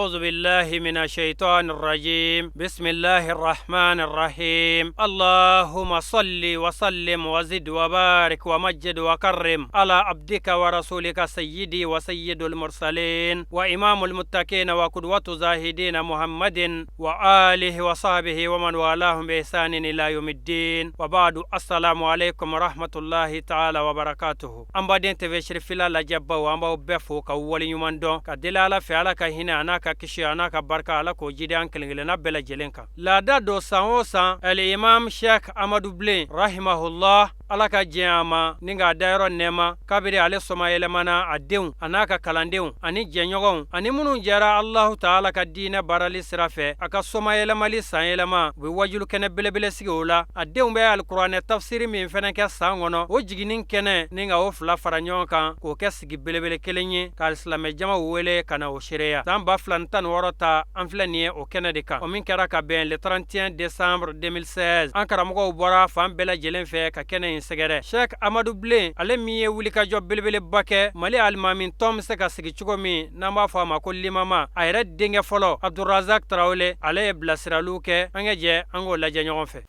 أعوذ بالله من الشيطان الرجيم بسم الله الرحمن الرحيم اللهم صل وسلم وزد وبارك ومجد وكرم على عبدك ورسولك سيدي وسيد المرسلين وإمام المتقين وقدوة زاهدين محمد وآله وصحبه ومن والاهم بإحسان إلى يوم الدين وبعد السلام عليكم ورحمة الله تعالى وبركاته An baden TV Cherifila lajɛbaw, an b'aw bɛɛ fo ka waleɲuman dɔn ka deli Ala fɛ, Ala ka hinɛ a n'a ka kisi a n'a ka barika, Ala k'o jidi an kelen-kelenna bɛɛ lajɛlen kan. Laada don, san o san, El Imam Sheikh Amadu Bilen rahimahullah, Ala ka diɲɛ a ma ni k'a dayɔrɔ nɛɛma, kabiri ale sɔmayɛlɛmana, a denw a n'a ka kalandenw ani jɛɲɔgɔnw ani minnu jɛra Alahu taala ka diinɛ baarali sira fɛ, a ka sɔmayɛlɛmali sanyɛlɛma, u bɛ wajulu kɛnɛ belebele sigi o la. A denw bɛ alikuranɛ tafsiri min fɛnɛ kɛ san kɔnɔ, o jiginni kɛnɛ ni ka o fila fara ɲɔgɔn kan k'o kɛ sigi belebele kelen ye ka silamɛ jamaw wele ka na o seereya. San 2016 ta, an filɛ nin ye o kɛnɛ de kan, o min kɛra ka bɛn le 31 décembre 2016. An karamɔgɔw bɔra fan bɛɛ lajɛlen fɛ ka kɛnɛ in sɛgɛrɛ. Sheikh Amadu Bilen, ale min ye wulikajɔ belebeleba kɛ Mali alimami tɔn bɛ se ka sigi cogo min n'an b'a fɔ a ma ko limama, a yɛrɛ denkɛ fɔlɔ Abdurazak Tarawele, ale ye bilasiraliw kɛ. An ka jɛ an k'o lajɛ ɲɔgɔn fɛ.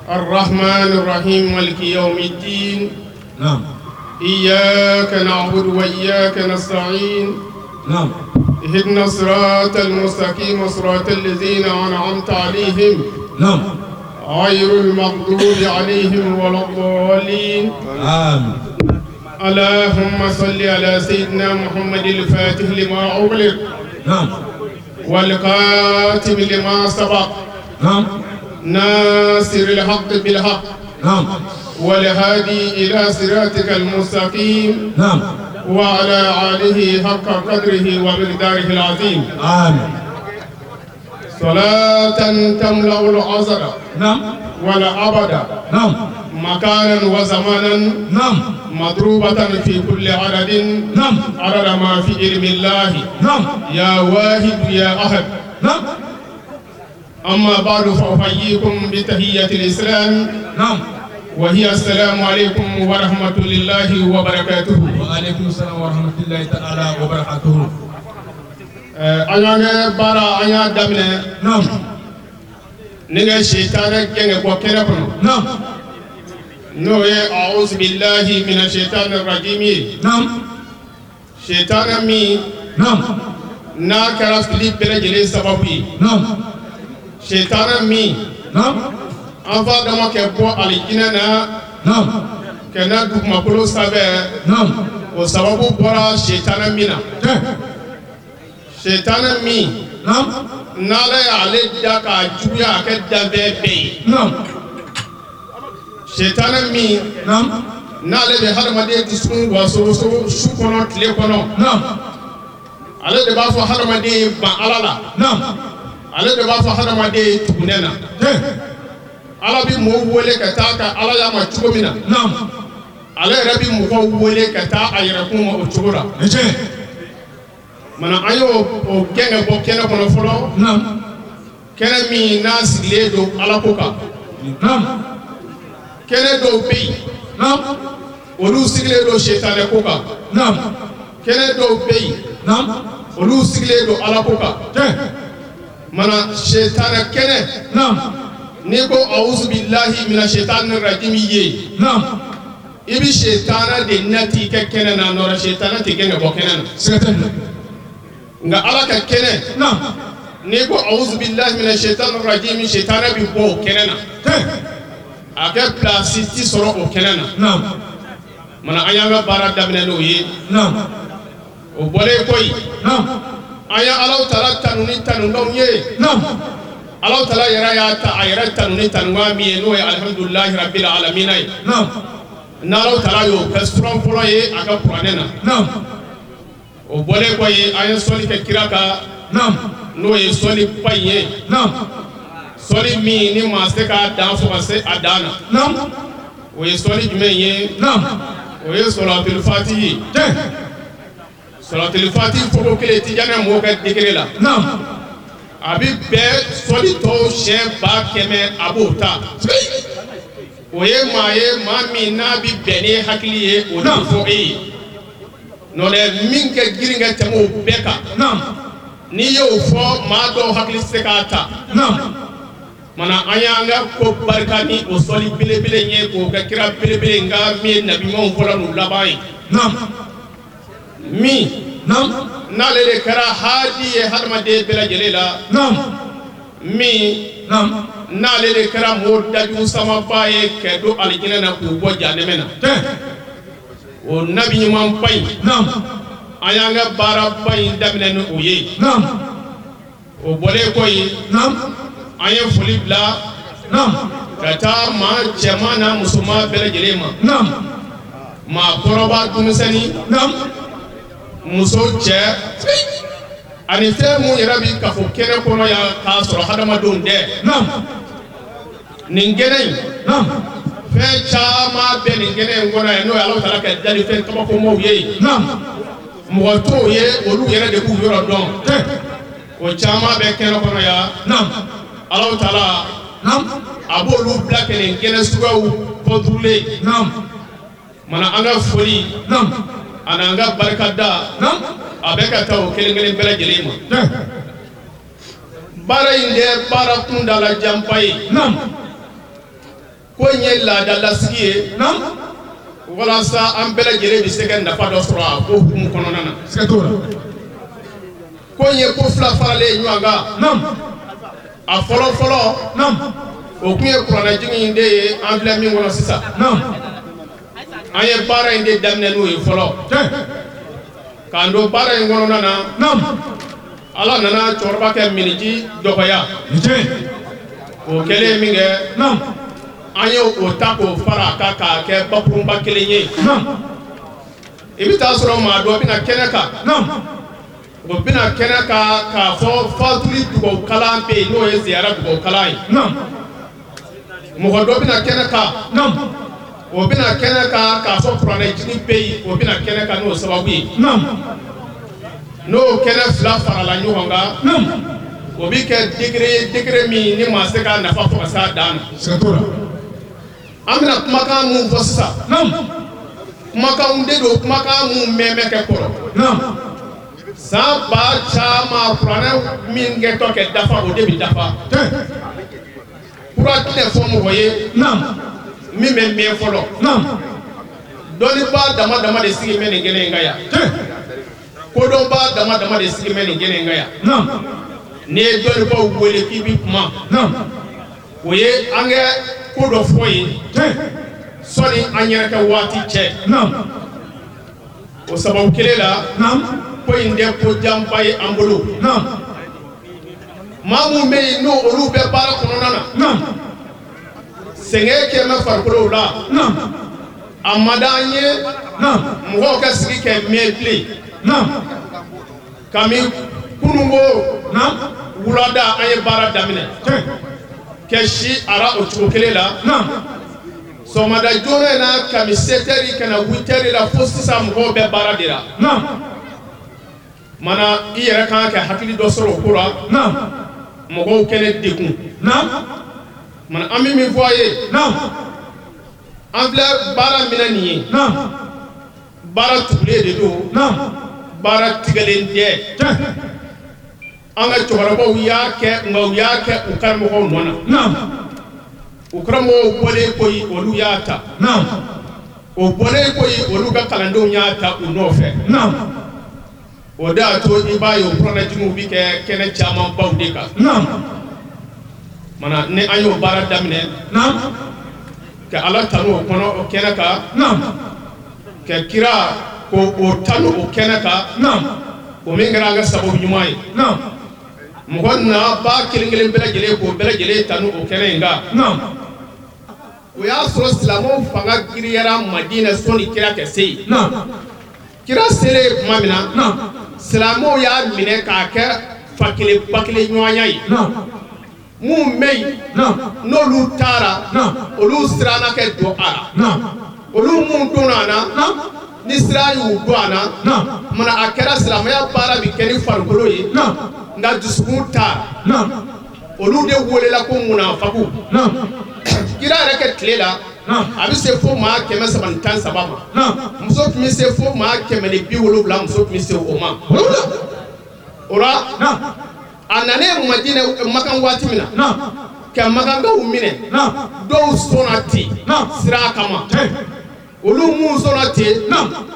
الرحمن الرحيم مالك يوم الدين إياك نعبد وإياك نستعين اهدنا الصراط المستقيم صراط الذين أنعمت عليهم غير المغضوب عليهم ولا الضالين. آمين. اللهم صل على سيدنا محمد الفاتح لما أغلق والخاتم لما سبق ناصر الحق بالحق والهادي إلى صراطك المستقيم وعلى آله حق قدره ومقداره العظيم. آمين. صلاة تملأ الأزل والأبد مكانا وزمانا مضروبة في كل عدد عدد ما في علم الله يا واحد يا أحد. أما بعد، فأحييكم بتحية الإسلام وهي السلام عليكم ورحمة الله وبركاته. وعليكم السلام ورحمة الله تعالى وبركاته. An y'an kɛ baara, an y'a daminɛ ni ka sitanɛ gɛn ka bɔ kɛnɛ kɔnɔ, n'o ye أعوذ بالله من الشيطان الرجيم ye. Sitanɛ min n'a kɛra fili bɛɛ lajɛlen sababu ye, sitanɛ min an fa dama kɛ bɔ alijinɛ na ka na dugumakolo sanfɛ, o sababu bɔra sitanɛ min na, sitanɛ min n'Ala y'ale da k'a juguya a kɛ danfɛn bɛɛ ye, sitanɛ min n'ale bɛ hadamaden dusukun wasoso su kɔnɔ, tile kɔnɔ, ale de b'a fɔ hadamaden ye ban Ala la, ale de b'a fɔ hadamaden ye tugu ne na. Ala bɛ mɔgɔw wele ka taa ka Ala y'a ma cogo min na, ale yɛrɛ bɛ mɔgɔw wele ka taa a yɛrɛkun ma o cogo la. Mana an y'o o gɛn ka bɔ kɛnɛ kɔnɔ fɔlɔ, kɛnɛ min n'a sigilen don Ala ko kan. Kɛnɛ dɔw bɛ yen, olu sigilen don sitanɛ ko kan. Kɛnɛ dɔw bɛ yen, olu sigilen don Ala ko kan. Mana sitanɛ kɛnɛ, n'i ko أعوذ بالله من الشيطان الرجيم ye, i bɛ sitanɛ de nati i ka kɛnɛ na nɔrɔ, sitanɛ tɛ gɛn ka bɔ kɛnɛ na. Siga tɛ nin na. Nka Ala ka kɛnɛ, n'i ko أعوذ بالله من الشيطان الرجيم, sitanɛ bɛ bɔ o kɛnɛ na, a kɛ pilasi ti sɔrɔ o kɛnɛ na. Mana an y'an ka baara daminɛ n'o ye. O bɔlen kɔ yen, an ye Alahu taala tanu ni tanukanw ye. Alahu taala yɛrɛ y'a ta a yɛrɛ tanu ni tanukan min ye, n'o ye الحمد لله رب العالمين ye, n'Alahu taala y'o kɛ suran fɔlɔ ye a ka kuranɛ na. O bɔlen kɔ yen, an ye sɔli kɛ kira kan, n'o ye sɔli ba in ye, sɔli min ni maa se k'a dan fo ka se a dan na. O ye sɔli jumɛn ye? O ye sɔlatul fati ye. Sɔlatul fati foko kelen, Tijanɛ mɔgɔw ka degré la, a bɛ bɛn sɔli tɔw siɲɛ 100 000, a b'o ta. O ye maa ye, maa min n'a bɛ bɛn ni hakili ye, o de bɛ fɔ e ye. N'o tɛ, min kɛ girin ka tɛmɛ o bɛɛ kan. N'i y'o fɔ, maa dɔw hakili tɛ se k'a ta. Mana an y'an ka ko barika ni o sɔli belebele in ye, k'o kɛ kira belebele nka min ye nabiɲumanw fɔlɔ n'u laban ye, min n'ale de kɛra hadi ye hadamaden bɛɛ lajɛlen la, min n'ale de kɛra mɔgɔw dajugu samaba ye kɛ don alijinɛ na k'u bɔ janɛmɛ na, o nabi ɲumanba in, an y'an ka baaraba in daminɛ ni o ye. O bɔlen kɔ yen, an ye foli bila ka taa maa cɛman n'a musoman bɛɛ lajɛlen ma, maa kɔrɔba, denmisɛnnin, muso, cɛ, ani fɛn mun yɛrɛ bi kafo kɛnɛ kɔnɔ yan k'a sɔrɔ hadamadenw tɛ. Nin kɛnɛ in, fɛn caman bɛ nin kɛnɛ in kɔnɔ yan, n'o ye Alahu taala ka dalifɛn kabakomaw ye. Mɔgɔ t'o ye, olu yɛrɛ de b'u yɔrɔ dɔn. O caman bɛ kɛnɛ kɔnɔ yan. Alahu taala a b'olu bila kɛ nin kɛnɛ suguyaw contrôler. Mana an ka foli ani an ka barikada, a bɛ ka taa o kelen kelen bɛɛ lajɛlen ma. Baara in tɛ baara kundala janba ye. Ko in ye laadalasigi ye walasa an bɛɛ lajɛlen bɛ se ka nafa dɔ sɔrɔ a ko hukumu kɔnɔna na. Ko in ye ko fila faralen ɲɔgɔn kan. A fɔlɔ fɔlɔ, o tun ye kuranɛjigin in de ye an filɛ min kɔnɔ sisan. An ye baara in de daminɛ n'o ye fɔlɔ. K'an to baara in kɔnɔna na, Ala nana cɛkɔrɔba kɛ miniji dɔgɔya. O kɛlen min kɛ, an ye o ta k'o fara a kan k'a kɛ bakurunba kelen ye. I bɛ taa sɔrɔ maa dɔ bɛna kɛnɛ kan, o bɛna kɛnɛ kan k'a fɔ fatuli dugawu kalan bɛ yen, n'o ye ziyara dugawu kalan ye. Mɔgɔ dɔ bɛna kɛnɛ kan, o bɛna kɛnɛ kan k'a fɔ kuranɛ jigin bɛ yen, o bɛna kɛnɛ kan n'o sababu ye. N'o kɛnɛ fila farala ɲɔgɔn kan, o bɛ kɛ degré ye, degré min ni maa se k'a nafa fɔ ka s'a dan na. An bɛna kumakan mun fɔ sisan, kumakanw de don, kumakan mun mɛn bɛ kɛ kɔrɔ san ba caman. Kuranɛ min kɛtɔ kɛ dafa, o de bɛ dafa. Kura tɛna fɔ mɔgɔ ye min bɛ mɛn fɔlɔ. Dɔnnibaa dama dama de sigi bɛ nin kɛnɛ in kan yan, kodɔnbaa dama dama de sigi bɛ nin kɛnɛ in kan yan. N'i ye dɔnnibaaw wele k'i bɛ kuma, o ye an kɛ ko dɔ fɔ ye sɔnni an yɛrɛ kɛ waati cɛ. O sababu kelen la, ko in tɛ ko janba ye an bolo. Maa mun bɛ yen, n'o olu bɛ baara kɔnɔna na, sɛgɛn kɛ bɛ farikolo la, a man d'an ye mɔgɔw ka sigi kɛ mɛn bilen. Kami kununko wulada, an ye baara daminɛ kɛ si ara o cogo kelen la. Sɔgɔmada joona in na, kami 7 heures ka na 8 heures la, fo sisan mɔgɔw bɛ baara de la. Mana i yɛrɛ kan ka hakili dɔ sɔrɔ o ko la, mɔgɔw kɛnɛ degun. Mana an bɛ min fɔ a ye, an filɛ baara min na nin ye, baara tugulen de don, baara tigɛlen tɛ. An ka cɛkɔrɔbaw y'a kɛ, nka u y'a kɛ u karamɔgɔw nɔ na. U karamɔgɔw bɔlen koyi, olu y'a ta. O bɔlen koyi, olu ka kalandenw y'a ta u nɔfɛ. O de y'a to i b'a ye o kuranɛjigiw bɛ kɛ kɛnɛ camanbaw de kan. Mana ni an y'o baara daminɛ ka Ala tanu o kɔnɔ, o kɛnɛ kan, ka kira ko o tanu o kɛnɛ kan, o min kɛra an ka sababu ɲuman ye, mɔgɔ na ba kelen kelen bɛɛ lajɛlen k'o bɛɛ lajɛlen tanu o kɛnɛ in kan. O y'a sɔrɔ silamɛw fanga giriyara Madinɛ sɔnni kira ka se yen. Kira selen tuma min na, silamɛw y'a minɛ k'a kɛ fa kelen ba kelen ɲɔgɔnya ye. Mun bɛ yen, n'olu taara, olu siranna kɛ don a la. Olu mun donna a na, ni sira y'u don a na, mana a kɛra silamɛya baara bɛ kɛ ni farikolo ye, nka dusukun taara. Olu de welela ko munafaku. Kira yɛrɛ kɛ tile la, a bɛ se fo maa 313 ma. Muso tun bɛ se fo maa 170, muso tun bɛ se o ma. O la, a nanen Madinɛ, Makan waati min na, ka Makankaw minɛ, dɔw sɔnna ten sira kama. Olu mun sɔnna ten,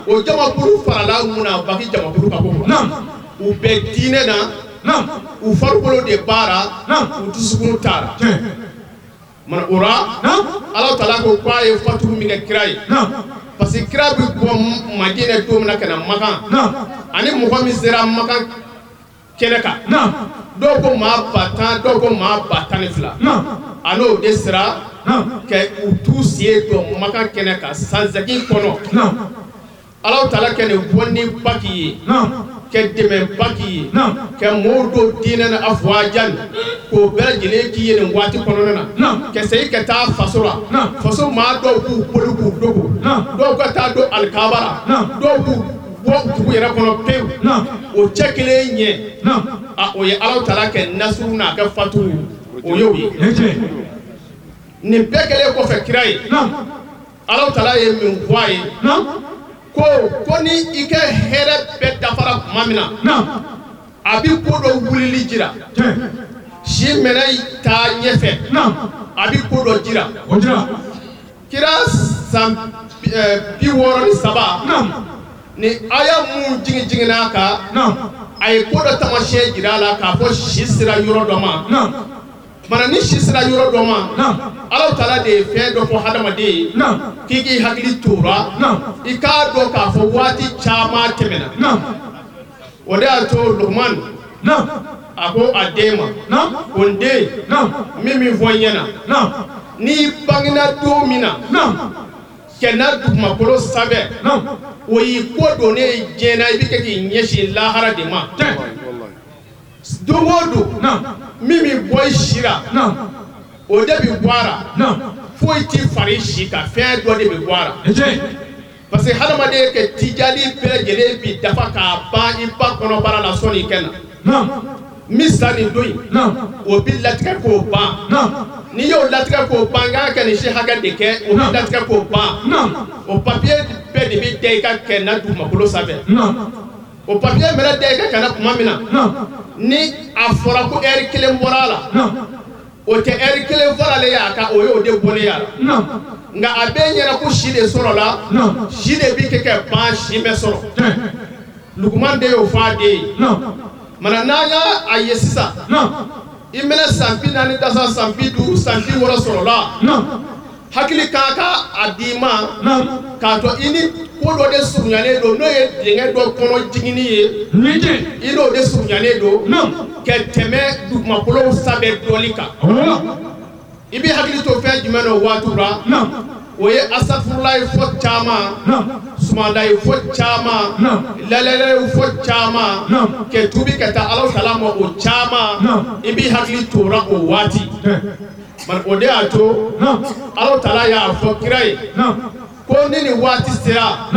o jamakulu farala mun na, baki jamakulu ka ko u bɛ diinɛ na, u farikolo de baara, u dusukun taara. Mana o la, Ala taala ko k'a ye fatugu min kɛ kira ye, parce que kira bɛ bɔ Madinɛ don min na ka na Makan, ani mɔgɔ min sera Makan kɛnɛ kan, dɔw ko maa 10,000, dɔw ko maa 12,000, a n'o de sera ka u t'u sen jɔ Makan kɛnɛ kan san 8 kɔnɔ. Ala taala kɛ nin bɔ ni baki ye, ka dɛmɛ baki ye, ka mɔɔw don diinɛ na afuwajan, k'o bɛɛ lajɛlen k'i ye nin waati kɔnɔna na, ka segin ka taa faso la. Faso maa dɔw b'u boli k'u dogo, dɔw ka taa don alikaba la, dɔw b'u bɔ dugu yɛrɛ kɔnɔ pewu. O cɛ kelen ɲɛ, a o ye Ala taala kɛ nasuru n'a kɛ fatuw, o y'o ye. Nin bɛɛ kɛlen kɔfɛ kira ye, Ala taala ye min fɔ a ye, ko ni i ka hɛrɛ bɛɛ dafara tuma min na, a bɛ ko dɔ wulili jira. Si mɛnɛ taa ɲɛfɛ, a bɛ ko dɔ jira. Kira san 63 ni aya mun jigin jiginna a kan, a ye ko dɔ taamasiyɛn jira a la k'a fɔ si sera yɔrɔ dɔ ma. Mana ni si sera yɔrɔ dɔ ma, Ala taala de ye fɛn dɔ fɔ hadamaden ye k'i k'i hakili to o la, i k'a dɔn k'a fɔ waati caman tɛmɛna. O de y'a to Lukuman a ko a den ma, ko n den, min min fɔ n ɲɛna, n'i bangena don min na, kɛ dugumakolo sanfɛ, o y'i ko donnen ye diɲɛ na, i bɛ kɛ k'i ɲɛsin lahara de ma. Don o don, min bɛ bɔ i si la, o de bɛ bɔ a la. Foyi t'i fari si kan, fɛn dɔ de bɛ bɔ a la, parce que hadamaden kɛ tijali bɛɛ lajɛlen bi dafa k'a ban i ba kɔnɔbara la sɔnni i kɛ na. Min sa nin don in, o bi latigɛ k'o ban. N'i y'o latigɛ k'o ban, i kan ka nin si hakɛ de kɛ, o bi latigɛ k'o ban. O papiye bɛɛ de bɛ da i ka kɛ na dugumakolo sanfɛ. O papiye mɛnɛ da i ka kɛ na tuma min na, ni a fɔra ko ɛri kelen bɔra a la, o tɛ ɛri kelen faralen ye a kan, o y'o de bɔlen ye a la. Nka a bɛɛ ɲɛna ko si de sɔrɔla, si de bi kɛ ka ban, si bɛ sɔrɔ. Lukuman de y'o fɔ a den ye. Mana n'an y'a ye sisan, i mɛnɛ san 40 dasa, san 50, san 60 sɔrɔla, hakili kan ka a d'i ma k'a to i ni ko dɔ de surunyalen don, n'o ye dingɛ dɔ kɔnɔ jiginni ye, i n'o de surunyalen don ka tɛmɛ dugumakolow sanfɛ dɔɔni kan. I bɛ hakili to fɛn jumɛn na o waatiw la? O ye asafurulayi fɔ caman, sumadayi fɔ caman, lalɛlɛyi fɔ caman, ka tuubi ka taa Ala taala ma o caman. I b'i hakili to o la o waati. O de y'a to Ala taala y'a fɔ kira ye ko ni nin waati sera,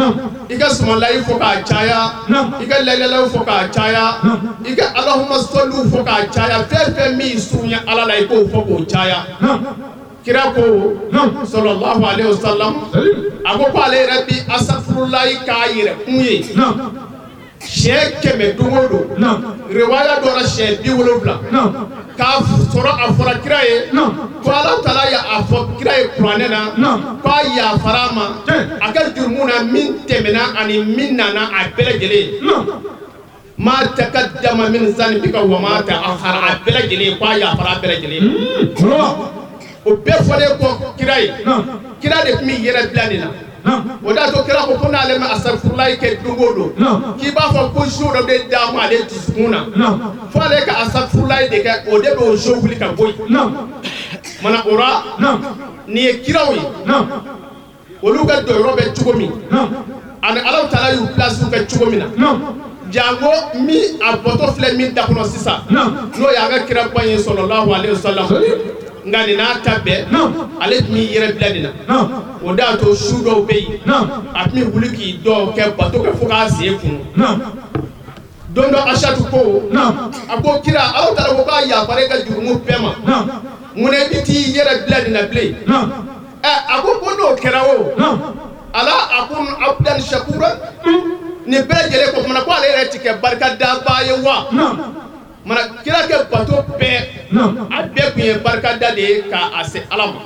i ka sumalayi fɔ k'a caya, i ka lalɛlɛyi fɔ k'a caya, i ka alahuma sɔliw fɔ k'a caya, fɛn fɛn min surunya Ala la, i k'o fɔ k'o caya. Kira ko sallallahu alayhi wa sallam, a ko k'ale yɛrɛ bi asafurulayi k'a yɛrɛ kun ye siɲɛ 100 don o don. Riwaya dɔ la, siɲɛ 70. K'a sɔrɔ a fɔra kira ye ko Ala taala y'a fɔ kira ye kuranɛ na k'a yafara a ma a ka jurumu na min tɛmɛna ani min nana, a bɛɛ lajɛlen. Ma taqaddama min zanbika wa ma ta'akhkhara, a bɛɛ lajɛlen, k'a yafara a bɛɛ lajɛlen. O bɛɛ fɔlen kɔ kira ye, kira de tun bɛ yɛrɛ bila nin na. O de y'a to kira ko n'ale ma asafurulayi kɛ don o don, k'i b'a fɔ ko jo dɔ bɛ d'a ma ale dusukun na, fo ale ka asafurulayi de kɛ, o de bɛ o jo wuli ka bɔ yen. Mana o la, nin ye kiraw ye, olu ka jɔyɔrɔ bɛ cogo min, ani Ala taala y'u pilasiw kɛ cogo min na, janko min a bɔtɔ filɛ min da kɔnɔ sisan, n'o y'an ka kiraba ye sallallahu alayhi wa sallam. Nka nin n'a ta bɛɛ, ale tun b'i yɛrɛ bila nin na. O de y'a to su dɔw bɛ yen, a tun bɛ wuli k'i dɔw kɛ bato kɛ fo k'a sen funu. Don dɔ Asatu ko, a ko kira, Ala taala ko k'a yafara e ka jurumu bɛɛ ma, munna i bɛ t'i yɛrɛ bila nin na bilen? Ɛ, a ko n'o kɛra o, ala akun abdan shakura, Nin bɛɛ lajɛlen ko kumana ko ale yɛrɛ ti kɛ barikadabaa ye wa? Mana kira kɛ bato bɛɛ, a bɛɛ tun ye barikada de ye k'a se Ala ma.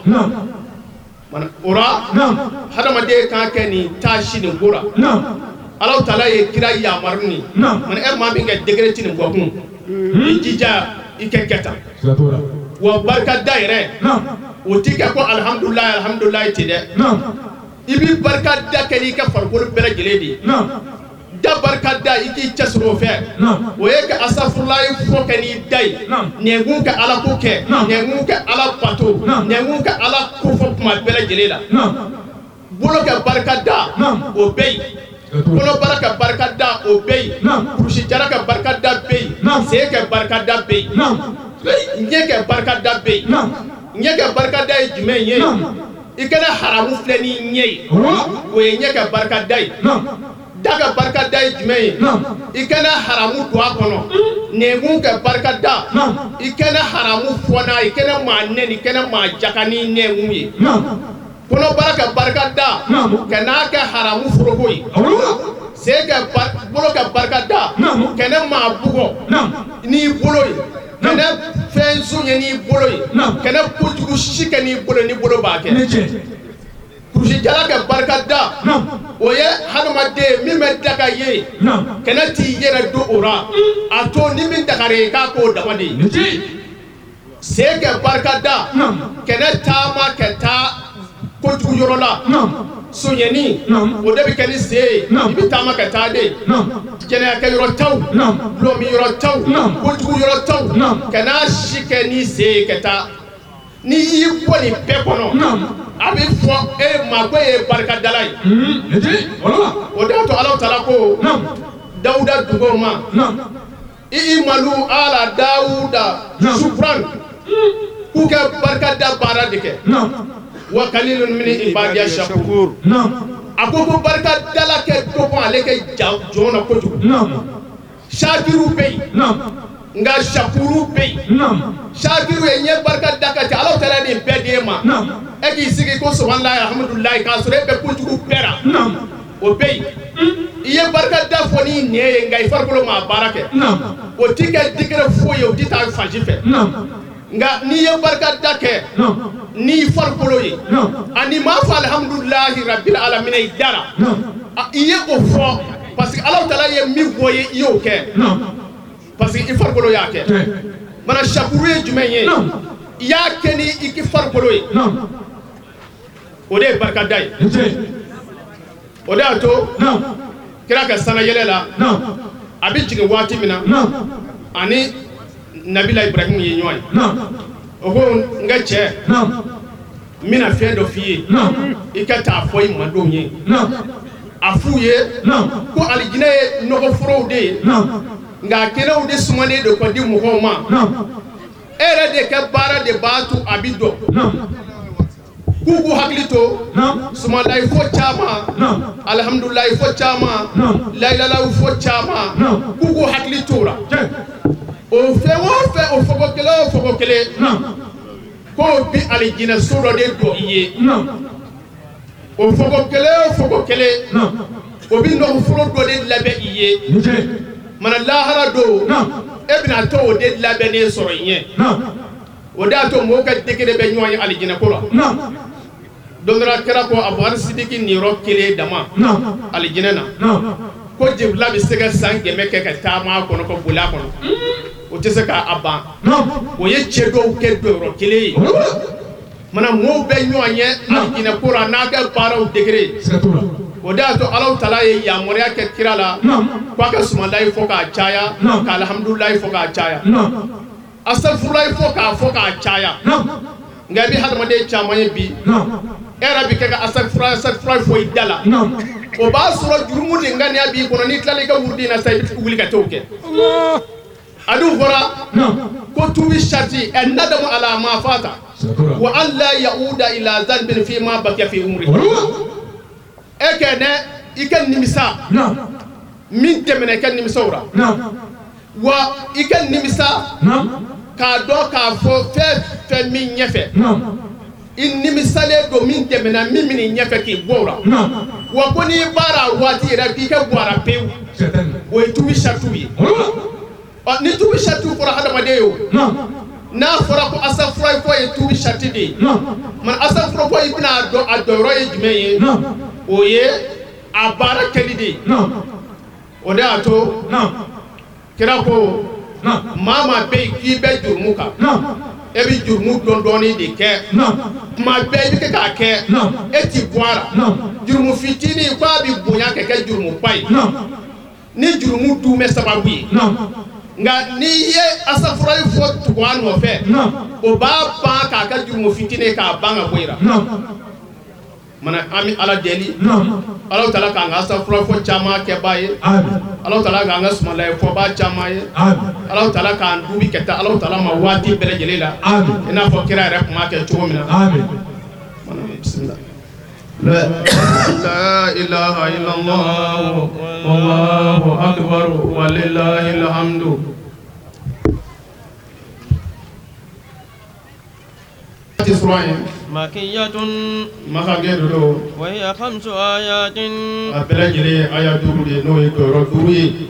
Mana o la, hadamaden kan kɛ nin taasi nin ko la. Ala taala ye kira yamaru nin. Mana e maa min kɛ degré ti nin bɔ kun, i jija i kɛ kɛ tan. Wa barikada yɛrɛ, o ti kɛ ko alihamudulilayi alihamudulilayi ten dɛ. I bɛ barikada kɛ n'i ka farikolo bɛɛ lajɛlen de ye. Da barikada, i k'i cɛsiri o fɛ. O ye ka asafurulayi fɔ kɛ n'i da ye, nɛnkun ka Ala ko kɛ, nɛnkun ka Ala bato, nɛnkun ka Ala ko fɔ kuma bɛɛ lajɛlen la. Bolo ka barika da, o bɛ yen. Kɔnɔbara ka barika da, o bɛ yen. Kurusi jara ka barika da bɛ yen. Sen ka barika da bɛ yen. Ɲɛ ka barika da bɛ yen. Ɲɛ ka barika da ye jumɛn ye? I kana haramu filɛ n'i ɲɛ ye, o ye ɲɛ ka barika da ye. Da ka barika da ye jumɛn ye? I kana haramu don a kɔnɔ. Nɛnkun ka barika da, i kana haramu fɔ n'a ye, i kana maa nɛni, i kana maa jaka ni nɛnkun ye. Kɔnɔbara ka barika da, ka n'a kɛ haramu foroko ye. Sen ka, bolo ka barika da, kana maa bugɔ n'i bolo ye, kana fɛn soɲɛ n'i bolo ye, kana kojugu si kɛ n'i bolo, ni bolo b'a kɛ. Kurusi jala ka barika da, o ye hadamaden min bɛ daga ye, kana t'i yɛrɛ don o la. A to ni min dagara ye, k'a k'o dama de ye. Sen ka barika da, kana taama ka taa kojugu yɔrɔ la. Sonyɛni, o de bɛ kɛ ni sen ye. I bɛ taama ka taa de jɛnɛyakɛ yɔrɔ taw, dulɔmin yɔrɔ taw, kojugu yɔrɔ taw, kana si kɛ ni sen ye ka taa. N'i y'i bɔ nin bɛɛ kɔnɔ, a bɛ fɔ e ma ko e ye barikadala ye. O de y'a to Alahu taala ko Dawuda dugaw ma: i malu ala Dawuda shukran, k'u ka barikada baara de kɛ. Wa kalilun min ibadiya shakur. A ko barikadala kɛ dɔgɔ ale kɛ jɔn na kojugu. Shakiru bɛ yen, nka shakuru bɛ yen. Shakiru ye ɲɛ barika da ka ca. Ala taala nin bɛɛ d'e ma, e k'i sigi ko subhanallahi alhamdulilayi, k'a sɔrɔ e bɛ kojugu bɛɛ la, o bɛ yen. I ye barika da fɔ n'i nɛn ye, nka i farikolo ma baara kɛ, o ti kɛ degré foyi ye, o ti taa fan si fɛ. Nka n'i ye barika da kɛ n'i farikolo ye, ani m'a fɔ alihamudulilayi rabil alamina i da la, i ye o fɔ parce que Ala taala ye min fɔ i ye, i y'o kɛ parce que i farikolo y'a kɛ. Mana shakuru ye jumɛn ye? I y'a kɛ ni i farikolo ye, o de ye barikada ye. O de y'a to kira ka sanayɛlɛ la, a bɛ jigin waati min na, ani Nabila Ibrahim ye ɲɔgɔn ye, o ko: n ka cɛ, n bɛna fɛn dɔ f'i ye, i ka taa fɔ i mandenw ye. A f'u ye ko alijinɛ ye nɔgɔforow de ye, nka kɛnɛw de sumanen de ka di mɔgɔw ma. E yɛrɛ de ka baara de b'a to a bɛ dɔn. K'u k'u hakili to sumalayi fɔ caman, alihamudulilayi fɔ caman, layilalaw fɔ caman, k'u k'u hakili to o la. O fɛn o fɛn, o fɔko kelen o fɔko kelen, k'o bi alijinɛ so dɔ de jɔ i ye. O fɔko kelen o fɔko kelen, o bi nɔgɔforo dɔ de labɛn i ye. Mana lahara don, e bɛna to o de labɛnnen sɔrɔ i ɲɛ. O de y'a to mɔgɔw ka degré bɛ ɲɔgɔn ye alijinɛ ko la. Don dɔ la, kɛra ko Abubakar Sidiki niyɔrɔ kelen dama alijinɛ na, ko Jibirila bɛ se ka san 100 kɛ ka taama a kɔnɔ, ka boli a kɔnɔ, o tɛ se k'a ban. O ye cɛ dɔw kɛ jɔyɔrɔ kelen ye. Mana mɔgɔw bɛ ɲɔgɔn ye alijinɛ ko la n'a ka baaraw degré. O de y'a to Alahu taala ye yamaruya kɛ kira la k'a ka sumalayi fɔ k'a caya, ka alihamudulilayi fɔ k'a caya, asafurulayi fɔ k'a fɔ k'a caya. Nka i bɛ hadamaden caman ye bi, e yɛrɛ bɛ kɛ ka asafurulayi asafurulayi fɔ i da la, o b'a sɔrɔ jurumu de ŋaniya b'i kɔnɔ. N'i tilala i ka wurudi na sisan, i bɛ wuli ka t'o kɛ. A dun fɔra ko tubi sariti ɛ nadamu ala ma fata wa an la yauda ila zanbin fi ma bakiya fi umri. E kɛ dɛ, i ka nimisa min tɛmɛna, i ka nimisa o la. Wa i ka nimisa k'a dɔn k'a fɔ fɛn fɛn min ɲɛfɛ. I nimisalen don min tɛmɛna, min bɛ ɲɛfɛ, k'i bɔ o la. Wa ko n'i baara waati yɛrɛ, k'i kɛ bɔ a la pewu. O ye tubi saratiw ye. Ɔ, ni tubi saratiw fɔra hadamaden ye, o n'a fɔra ko asafura fɔ ye tubi sarati de ye, ma asafura fɔ, i bɛna dɔn a jɔyɔrɔ ye jumɛn ye. O ye a baara kɛli de ye. O de y'a to kira ko maa maa bɛ yen k'i bɛ jurumu kan, e bɛ jurumu dɔɔni dɔɔni de kɛ tuma bɛɛ, i bɛ kɛ k'a kɛ, e ti bɔ a la. Jurumu fitinin, k'a bɛ bonya ka kɛ jurumuba ye ni jurumu dun bɛ sababu ye. Nka n'i ye asafurayi fɔ tugu a nɔfɛ, o b'a ban k'a kɛ jurumu fitinin, k'a ban ka bɔ i la. Mana an bɛ Ala deli, Ala taala k'an ka asafura fɔ caman kɛba ye, Ala taala k'an ka sumalayi fɔba caman ye, Ala taala k'an dubi ka taa Ala taala ma waati bɛɛ lajɛlen la, i n'a fɔ kira yɛrɛ tun b'a kɛ cogo min na. Bisimila. لا إله إلا الله والله أكبر ولله الحمد. مكية. Maka gɛn don. وهي خمس آيات. A bɛɛ lajɛlen aya 5 de, n'o ye jɔyɔrɔ 5 ye.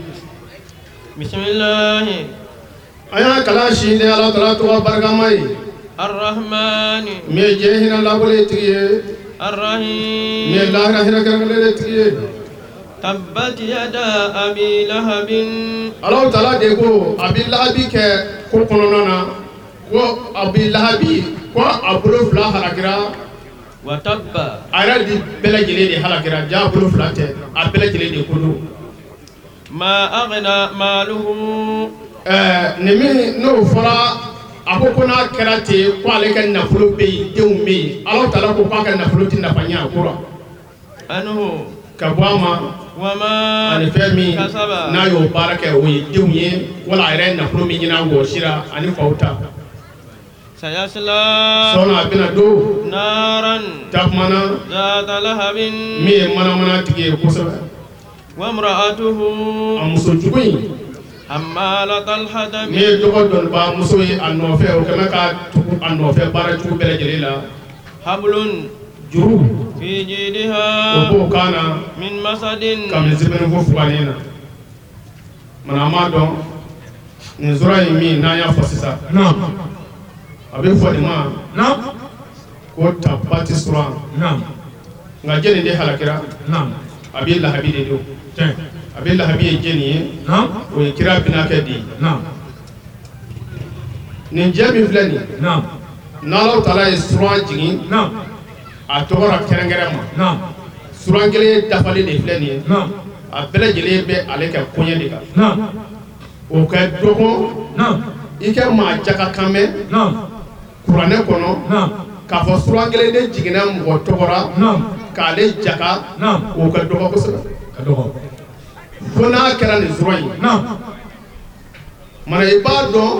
بسم الله. An y'a kalan si ni Ala taala tɔgɔ barikama ye. الرحمن. Min ye diɲɛ hinɛ labɔlen tigi ye, الرحيم. min ye lahara hinɛ kɛrɛnkɛrɛnnen tigi ye. تبت يدا أبي لهب. Ala taala de ko a bɛ lahabi kɛ ko kɔnɔna na, ko a bɛ lahabi, ko a bolo fila halakira. وتب. A yɛrɛ di bɛɛ lajɛlen de halakira, ja bolo fila tɛ, a bɛɛ lajɛlen de ko don. ما أغنى ماله. Ɛɛ, nin min n'o fɔra, a ko ko n'a kɛra ten, ko ale ka nafolo bɛ yen, denw bɛ yen, Ala taala ko k'a ka nafolo tɛ nafa ɲɛ a ko la. عنه. Ka bɔ a ma. وما Ani fɛn min كسب. n'a y'o baara kɛ, o ye denw ye wala a yɛrɛ ye nafolo min ɲini a wɔsi la ani faw ta. سيصلى. Sɔɔni a bɛna don نارا. takuma na. ذات لهب. Min ye manamana tigi ye kosɛbɛ. وامرأته. A muso jugu in, حمالة الحطب. min ye dɔgɔ dɔnniba muso ye a nɔfɛ, o kɛmɛ ka tugu a nɔfɛ baara jugu bɛɛ lajɛlen la. حبل. Juru في o جيدها. b'o kan na. من مسد. Kabini sɛbɛnni fo fuganin na mana, an b'a dɔn nin sura in min n'an y'a fɔ sisan, a bɛ fɔ nin ma ko tabati sura. Nka jɛni de halakira? A bɛ lahabi de don. A bɛ lahabi ye jɛni ye? O ye kira binakɛ de ye. Nin jɛ min filɛ nin, n'Ala taala ye suran jigin a tɔgɔ la kɛrɛnkɛrɛn ma, suran kelen dafalen de filɛ nin ye, a bɛɛ lajɛlen bɛ ale ka koɲɛ de kan. O ka dɔgɔn i kɛ maa jaka kan mɛn kuranɛ kɔnɔ k'a fɔ suran kelen de jiginna mɔgɔ tɔgɔ la k'ale jaka, o ka dɔgɔ kosɛbɛ, fo n'a kɛra nin suran ye. Mana i b'a dɔn,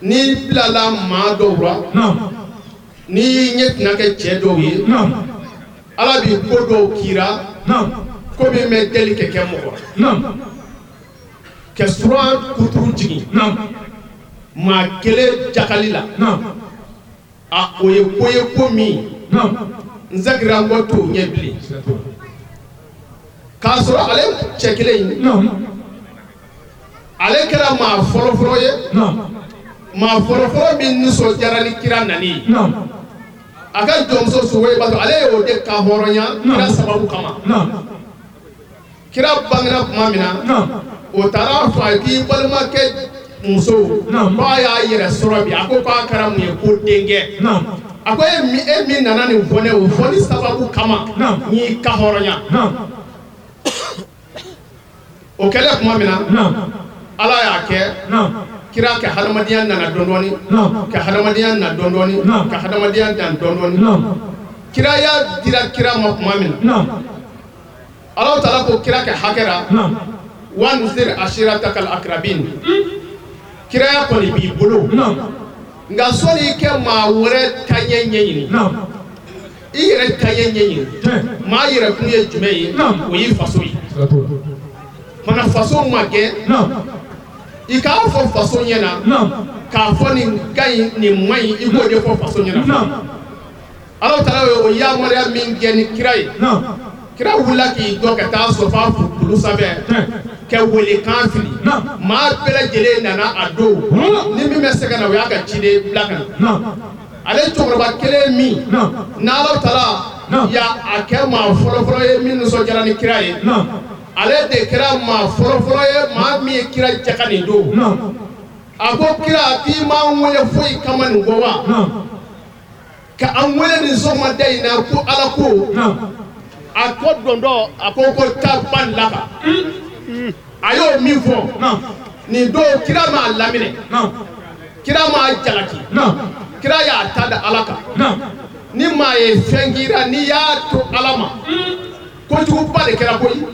n'i bilala maa dɔw la, n'i y'i ɲɛ tɛna kɛ cɛ dɔw ye, Ala b'i ko dɔw kira ko min bɛ deli ka kɛ mɔgɔ la, ka suran kuturu jigin maa kelen jakali la, a o ye ko ye ko min n segira n kɔ t'o ɲɛ bilen, k'a sɔrɔ ale cɛ kelen in, ale kɛra maa fɔlɔfɔlɔ ye, maa fɔlɔfɔlɔ min nisɔndiyara ni kira nani ye. A ka jɔnmuso Suweiba, ale y'o de ka hɔrɔnya kira sababu kama. Kira bangena tuma min na, o taara fɔ a ye k'i balimakɛ muso k'a y'a yɛrɛ sɔrɔ bi. A ko k'a kɛra mun ye? Ko denkɛ. A ko e min nana nin fɔ ne, o fɔli sababu kama n y'i ka hɔrɔnya. O kɛlen tuma min na, Ala y'a kɛ kira ka hadamadenya nana dɔɔni, ka hadamadenya na dɔɔni, ka hadamadenya dan dɔɔni. Kiraya dira kira ma tuma min na, Ala taala ko kira ka hakɛ la: وأنذر عشيرتك الأقربين. Kiraya kɔni b'i bolo, nka sɔnni i kɛ maa wɛrɛ taɲɛ ɲɛɲini, i yɛrɛ taɲɛ ɲɛɲini. Maa yɛrɛ kun ye jumɛn ye? O y'i faso ye. Mana faso ma gɛn, i k'a fɔ faso ɲɛna k'a fɔ nin ka ɲi, nin man ɲi, i k'o de fɔ faso ɲɛna. Ala taala ye o yamaruya min kɛ ni kira ye, kira wulila k'i jɔ ka taa Sofa kulu sanfɛ ka welekan fili. Maa bɛɛ lajɛlen nana a don, ni min bɛ se ka na, o y'a ka ciden bila ka na. Ale cɛkɔrɔba kelen min n'Ala taala ya a kɛ maa fɔlɔfɔlɔ ye min nisɔndiyara ni kira ye, ale de kɛra maa fɔlɔfɔlɔ ye, maa min ye kira jaka nin don. A ko kira, k'i m'an wele foyi kama nin kɔ wa? Ka an wele nin sɔgɔmada in na ko Ala ko a ko don dɔ, a ko ko taa ba nin la kan. A y'o min fɔ nin don, kira m'a laminɛ, kira m'a jalaki, kira y'a ta da Ala kan. Ni maa ye fɛn k'i la, n'i y'a to Ala ma, kojuguba de kɛra koyi.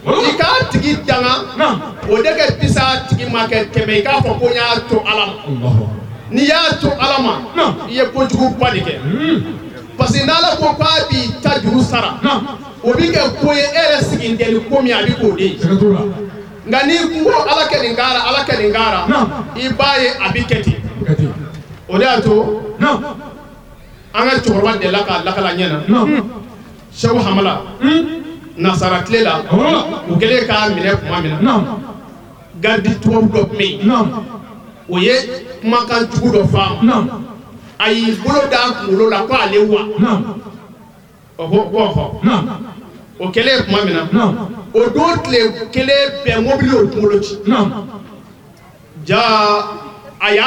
I k'a tigi danga, o de ka fisa a tigi ma kɛ tɛmɛ i k'a fɔ ko n y'a to Ala ma. N'i y'a to Ala ma, i ye kojuguba de kɛ, parce que n'Ala ko k'a b'i ta juru sara, o bɛ kɛ ko ye e yɛrɛ sigilen tɛ ni ko min ye, a bɛ k'o de ye. Nka n'i ko Ala kɛ nin k'a la, Ala kɛ nin k'a la, i b'a ye a bɛ kɛ ten. O de y'a to an ka cɛkɔrɔba delila k'a lakala ɲɛ na, Sɛku Hamala, nasara tile la, u kɛlen k'a minɛ tuma min na, garidi tubabu dɔ tun bɛ yen, o ye kumakan jugu dɔ f'a ma. A y'i bolo d'a kunkolo la ko ale wa o ko ko ɔhɔ. O kɛlen tuma min na, o don tile kelen bɛɛ, mobili y'o kunkolo ci. Ja a y'a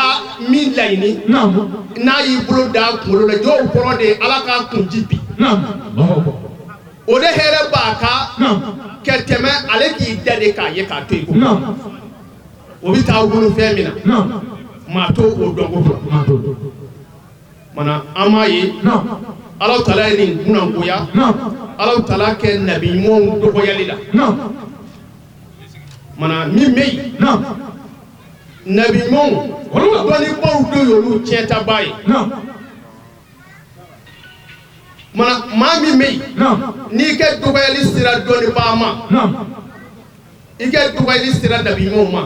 min laɲini, n'a y'i bolo d'a kunkolo la, jɔw kɔrɔ de ye Ala k'a kun ji bi. O de hɛrɛ b'a kan ka tɛmɛ ale k'i da de k'a ye k'a to yen. O bɛ taa wolo fɛn min na, maa t'o o dɔn ko fɔlɔ. Mana an m'a ye, Ala taala ye nin kunnangoya, Ala taala kɛ nabi ɲumanw dɔgɔyali la. Mana min bɛ yen, nabi ɲumanw dɔnnibaw dɔ y'olu tiɲɛtaba ye. Mana maa min bɛ yen, n'i ka dɔgɔyali sera dɔnnibaa ma, i ka dɔgɔyali sera nabi ɲumanw ma.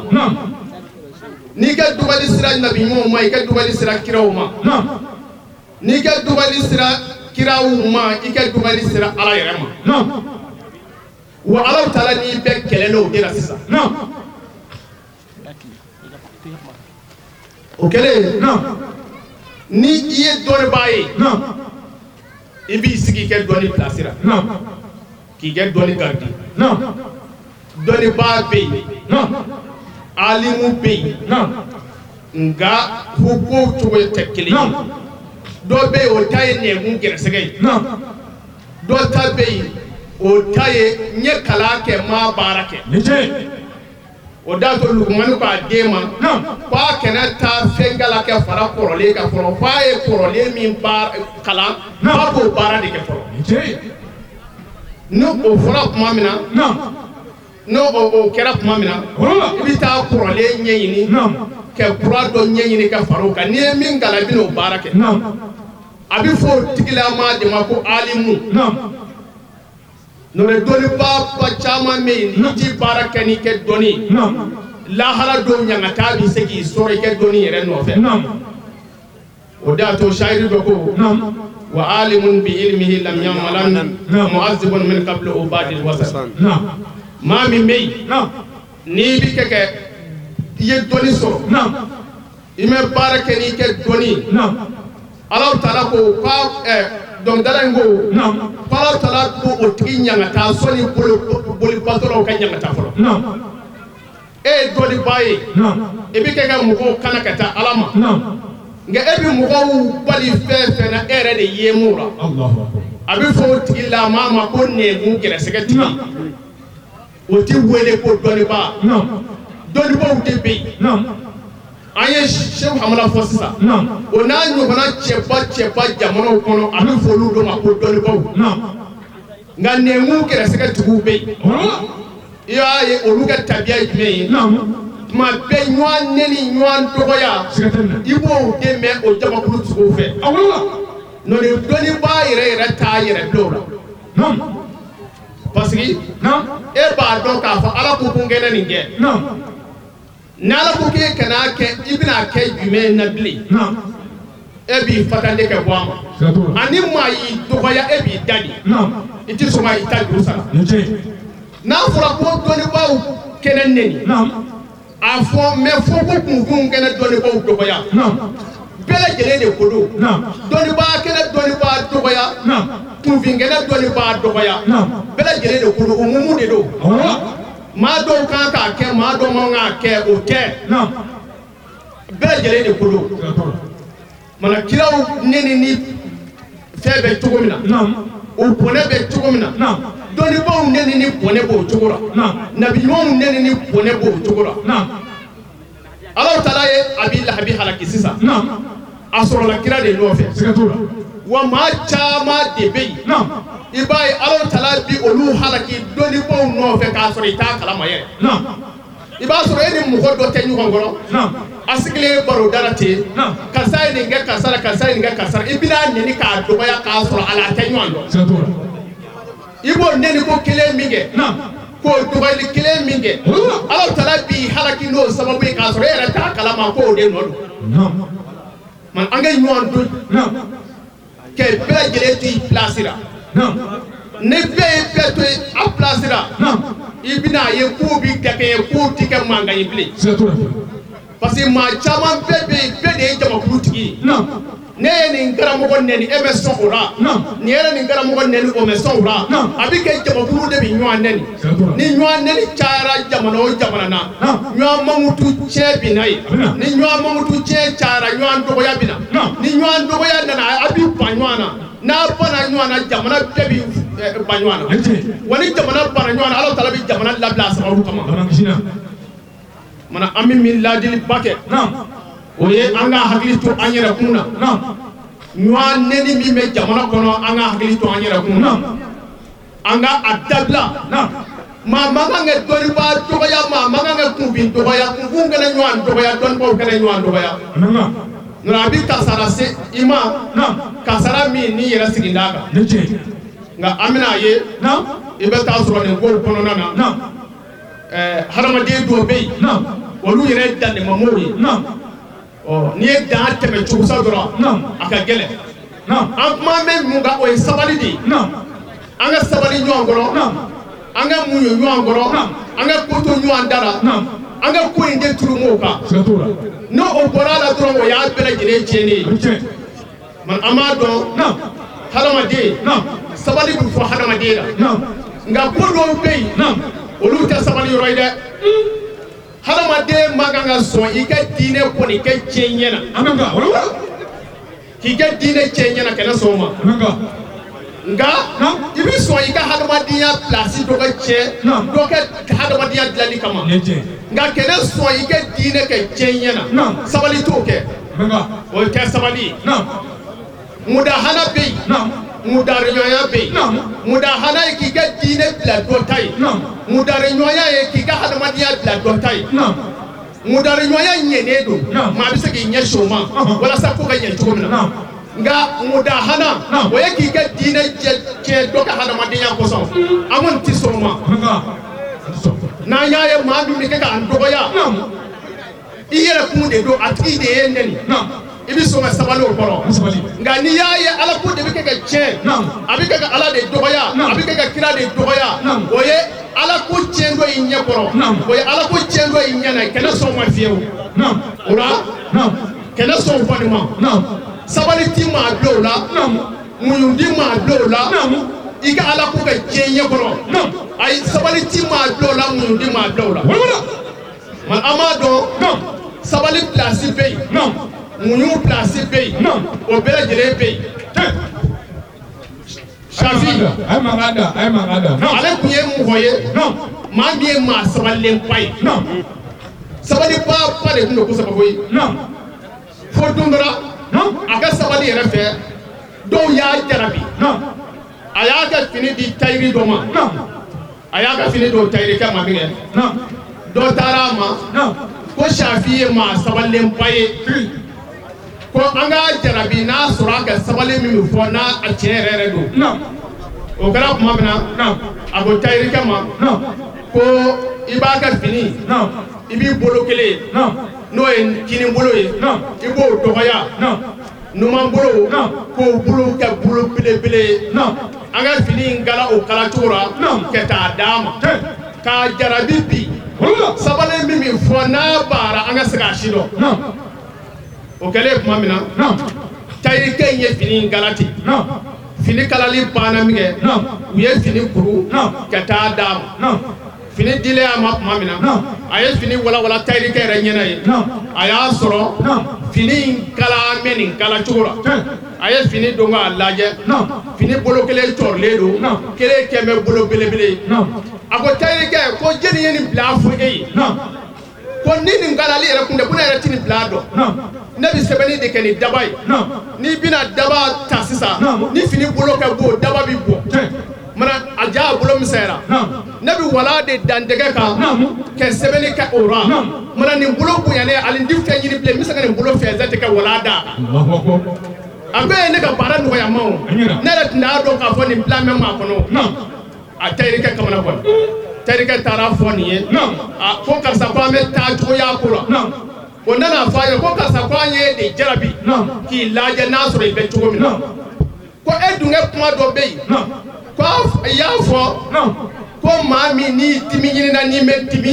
N'i ka dɔgɔyali sera nabi ɲumanw ma, i ka dɔgɔyali sera kiraw ma. N'i ka dɔgɔyali sera kiraw ma, i ka dɔgɔyali sera Ala yɛrɛ ma. Wa Ala taala n'i bɛ kɛlɛ la o de la sisan. O kɛlen, ni i ye dɔnnibaa ye, i b'i sigi i kɛ dɔnni bilasira, k'i kɛ dɔnni garidi. Dɔnnibaa bɛ yen, alimu bɛ yen, nka ko kow cogo tɛ kelen ye. Dɔ bɛ yen, o ta ye nɛnkun gɛrɛsɛgɛ ye. Dɔ ta bɛ yen, o ta ye n ye kalan kɛ, n m'a baara kɛ. O da to Lukumani k'a den ma k'a kana taa fɛn kala kɛ fara kɔrɔlen kan fɔlɔ, f'a ye kɔrɔlen min baara kalan, f'a k'o baara de kɛ fɔlɔ. Ni o fɔra tuma min na, n'o o kɛra tuma min na, i bɛ taa kɔrɔlen ɲɛɲini ka kura dɔ ɲɛɲini ka fara o kan. N'i ye min kalan, i bɛ n'o baara kɛ. A bɛ fɔ o tigilamaa de ma ko alimu. N'o tɛ dɔnnibaa ba caman bɛ yen, n'i ti baara kɛ n'i kɛ dɔnni ye, lahara don ɲangata bɛ se k'i sɔrɔ i kɛ dɔnni yɛrɛ nɔfɛ. O de y'a to sayiri dɔ ko wa alimun bi ilmihi lam yamalan mu'azzibun min qablu ubadil wasan. Maa min bɛ yen, n'i bɛ kɛ kɛ i ye dɔnni sɔrɔ, i ma baara kɛ n'i kɛ dɔnni ye, Ala taala ko k'a dɔnkilidala in ko k'Ala taala ko o tigi ɲangata sɔnni bolibatɔlaw ka ɲangata fɔlɔ. E ye dɔnnibaa ye, i bɛ kɛ ka mɔgɔw kana ka taa Ala ma, nka e bɛ mɔgɔw bali fɛn fɛn na, e yɛrɛ de ye mun la. A bɛ fɔ o tigi la maa ma ko nɛnkun gɛrɛsɛgɛ tigi. O ti wele ko dɔnnibaa. Dɔnnibaaw de bɛ yen. An ye Seku Hamala fɔ sisan, o n'a ɲɔgɔnna cɛba cɛba jamanaw kɔnɔ, a bɛ fɔ olu dɔ ma ko dɔnnibaaw. Nka nɛnkun gɛrɛsɛgɛ tigiw bɛ yen. I y'a ye, olu ka tabiya ye jumɛn ye? Tuma bɛɛ ɲɔgɔn nɛni, ɲɔgɔn dɔgɔya, i b'o de mɛn o jamakulu tigiw fɛ. N'o tɛ dɔnnibaa yɛrɛ yɛrɛ t'a yɛrɛ bila o la, parce que e b'a dɔn k'a fɔ Ala ko ko n kɛnɛ nin kɛ. Ni Ala ko k'e kan'a kɛ, i bɛna kɛ jumɛn na bilen? E b'i fatanden kɛ bɔ a ma. Ani maa y'i dɔgɔya, e b'i da de. I tɛ sɔn ka i ta juru sara. N'a fɔra ko dɔnnibaaw kɛnɛ neni, a fɔ mɛ fɔ ko kunfinw kɛnɛ dɔnnibaaw dɔgɔya, bɛɛ lajɛlen de ko don. Dɔnnibaa kɛnɛ dɔnnibaa dɔgɔya, kunfin kɛnɛ dɔnnibaa dɔgɔya, bɛɛ lajɛlen de ko don. O mumu de don. Maa dɔw kan k'a kɛ, maa dɔw man k'a kɛ, o tɛ. Bɛɛ lajɛlen de ko don. Mana kiraw neni ni fɛn bɛ cogo min na, o bɔnɛ bɛ cogo min na, dɔnnibaaw neni ni bɔnɛ b'o cogo la, nabi ɲumanw neni ni bɔnɛ b'o cogo la. Ala taala ye Abi Lahabi halaki sisan, a sɔrɔla kira de nɔfɛ. Wa maa caman de bɛ yen, i b'a ye Ala taala bi olu halaki dɔnnibaaw nɔfɛ k'a sɔrɔ i t'a kalama yɛrɛ. I b'a sɔrɔ e ni mɔgɔ dɔ tɛ ɲɔgɔn kɔrɔ, a sigilen baro da la ten, karisa ye nin kɛ karisa la, karisa ye nin kɛ karisa la, i bɛna neni k'a dɔgɔya k'a sɔrɔ a la a tɛ ɲɔgɔn dɔn. I b'o neni ko kelen min kɛ, k'o dɔgɔyali kelen min kɛ, Ala taala b'i halaki n'o sababu ye k'a sɔrɔ e yɛrɛ t'a kalama k'o de nɔ don. An ka ɲɔgɔn dɔn kɛ bɛɛ lajɛlen to i place la. Ni bɛɛ ye bɛɛ to a place la, i bɛna a ye kow bɛ dakɛɲɛ, kow tɛ kɛ mankan ye bilen. Parce que maa caman bɛɛ bɛ yen, bɛɛ de ye jamakulu tigi ye. Ne ye nin karamɔgɔ nɛni, e bɛ sɔn o la. Nin yɛrɛ nin karamɔgɔ nɛni, o bɛ sɔn o la. A bɛ kɛ jamakulu de bɛ ɲɔgɔn nɛni. Ni ɲɔgɔn nɛni cayara jamana o jamana na, ɲɔgɔn mankutu tiɲɛ bɛ na yen. Ni ɲɔgɔn mankutu tiɲɛ cayara, ɲɔgɔn dɔgɔya bɛ na. Ni ɲɔgɔn dɔgɔya nana, a bɛ ban ɲɔgɔn na. N'a banna ɲɔgɔn na, jamana bɛɛ bɛ ban ɲɔgɔn na. Wa ni jamana banna ɲɔgɔn na, Ala taala bɛ jamana labila a sababu kama. Mana an bɛ min laadiliba kɛ, o ye an ka hakili to an yɛrɛ kun na. Ɲɔgɔn nɛni min bɛ jamana kɔnɔ, an ka hakili to an yɛrɛ kun na, an ka a dabila. Maa man kan ka dɔnnibaa dɔgɔya, maa man kan ka kunfin dɔgɔya, kunfin kana ɲɔgɔn dɔgɔya, dɔnnibaaw kana ɲɔgɔn dɔgɔya. Nka a bɛ kasara se i ma, kasara min n'i yɛrɛ sigi d'a kan. Nka an bɛna a ye, i bɛ taa sɔrɔ nin kow kɔnɔna na, hadamaden dɔw bɛ yen, olu yɛrɛ dannemamɔgɔw ye. N'i ye dan tɛmɛ cogo sa dɔrɔn, a ka gɛlɛn. An kuma bɛ mun kan, o ye sabali de ye. An ka sabali ɲɔgɔn kɔrɔ, an ka muɲu ɲɔgɔn kɔrɔ, an ka ko to ɲɔgɔn da la, an ka ko in de turu mɔgɔw kan. N'o o bɔra a la dɔrɔn, o y'a bɛɛ lajɛlen tiɲɛnen ye. An b'a dɔn hadamaden, sabali bɛ fɔ hadamaden la, nka ko dɔw bɛ yen, olu tɛ sabali yɔrɔ ye dɛ. Hadamaden man kan ka sɔn i ka diinɛ kɔni kɛ tiɲɛ ɲɛ na, k'i ka diinɛ tiɲɛ ɲɛ na, kana sɔn o ma. Nka i bɛ sɔn i ka hadamadenya place dɔ ka tiɲɛ, dɔ ka hadamadenya dilanni kama. Nka kana sɔn i ka diinɛ kɛ tiɲɛ ɲɛ na, sabali t'o kɛ, o tɛ sabali ye. Mudahana bɛ yen, mudariɲɔgɔnya bɛ yen. Mudahana ye k'i ka diinɛ bila dɔ ta ye, mudariɲɔgɔnya ye k'i ka hadamadenya bila dɔ ta ye. Mudariɲɔgɔnya ɲɛnen don, maa bɛ se k'i ɲɛsin o ma walasa ko ka ɲɛ cogo min na. Nka mudahana, o ye k'i ka diinɛ tiɲɛ dɔ ka hadamadenya kosɔn, an kɔni tɛ sɔn o ma. N'an y'a ye maa min bɛ kɛ k'an dɔgɔya, i yɛrɛ kun de don, a tigi de ye nɛni, i bɛ sɔn ka sabali o kɔrɔ. Nka n'i y'a ye ala ko de bɛ kɛ ka tiɲɛ, a bɛ kɛ ka ala de dɔgɔya, a bɛ kɛ ka kira de dɔgɔya, o ye ala ko tiɲɛ dɔ i ɲɛ kɔrɔ, o ye ala ko tiɲɛ dɔ i ɲɛ na, kɛnɛ sɔn ma fiyewu. O la kɛnɛ sɔn fɔ nin ma. Sabali ti maa bila o la, muɲu ti maa bila o la, i ka ala ko ka tiɲɛ ɲɛ kɔrɔ. Ayi, sabali ti maa bila o la, muɲu ti maa bila o la. An b'a dɔn sabali place bɛ yen, muɲu place bɛ yen, o bɛɛ lajɛlen bɛ yen. Safi ale tun ye mɔgɔ ye, maa min ye maa sabalilenba ye, sabaliba ba de tun don kosɛbɛ koyi. Fo don dɔ la, a ka sabali yɛrɛ fɛ, dɔw y'a jarabi. A y'a ka fini di tayiri dɔ ma, a y'a ka fini don tayirikɛ ma min kɛ, dɔ taara a ma ko Safi ye maa sabalilenba ye, ko an k'a jarabi n'a sɔrɔ a ka sabali min bɛ fɔ n'a a tiɲɛ yɛrɛ yɛrɛ don. O kɛra tuma min na, a ko tayirikɛ ma ko i b'a ka fini, i b'i bolo kelen, n'o ye kinin bolo ye, i b'o dɔgɔya. Numan bolo k'o bolo kɛ bolo belebele ye. An ka fini in kala o kala cogo la ka taa d'a ma k'a jarabi bi sabali min fɔ n'a baara an ka se k'a si dɔn. O kɛlen tuma min na, tayirikɛ in ye fini in kala ten. Fini kalali banna min kɛ, u ye fini kuru ka taa d'a ma. Fini dilen a ma tuma min na, a ye fini walawala tayirikɛ yɛrɛ ɲɛna ye. A y'a sɔrɔ fini in kala bɛ nin kala cogo la. A ye fini don k'a lajɛ, fini bolo kelen cɔrilen don, kelen kɛ bɛ bolo belebele ye. A ko tayirikɛ ko jɛni ye nin bila fɔ e ye? Ko ni nin kalali yɛrɛ kun tɛ, ko ne yɛrɛ ti nin bila dɔn. Ne bɛ sɛbɛnni de kɛ ni daba ye. N'i bɛna daba ta sisan, ni fini bolo ka bon, daba bɛ bɔ. Mana a ja a bolo misɛnyara, ne bɛ wala de dan dɛgɛ kan ka sɛbɛnni kɛ o la. Mana nin bolo bonyalen, hali n tɛ fɛn ɲini bilen, n bɛ se ka nin bolo fɛnsɛ tigɛ wala da kan. A ko e ye ne ka baara nɔgɔya ma o, ne yɛrɛ tun t'a dɔn k'a fɔ nin bila mɛn maa kɔnɔ. A tayirikɛ kamana bɔra. Tayirikɛ taara fɔ nin ye, a ko karisa ko an bɛ taa cogoya ko la. O nana fɔ a ye ko karisa ko an ye de jarabi k'i lajɛ n'a sɔrɔ i bɛ cogo min na. Ko e dun kɛ kuma dɔ bɛ yen, ko i y'a fɔ ko maa min n'i dimi ɲinina n'i bɛ dimi,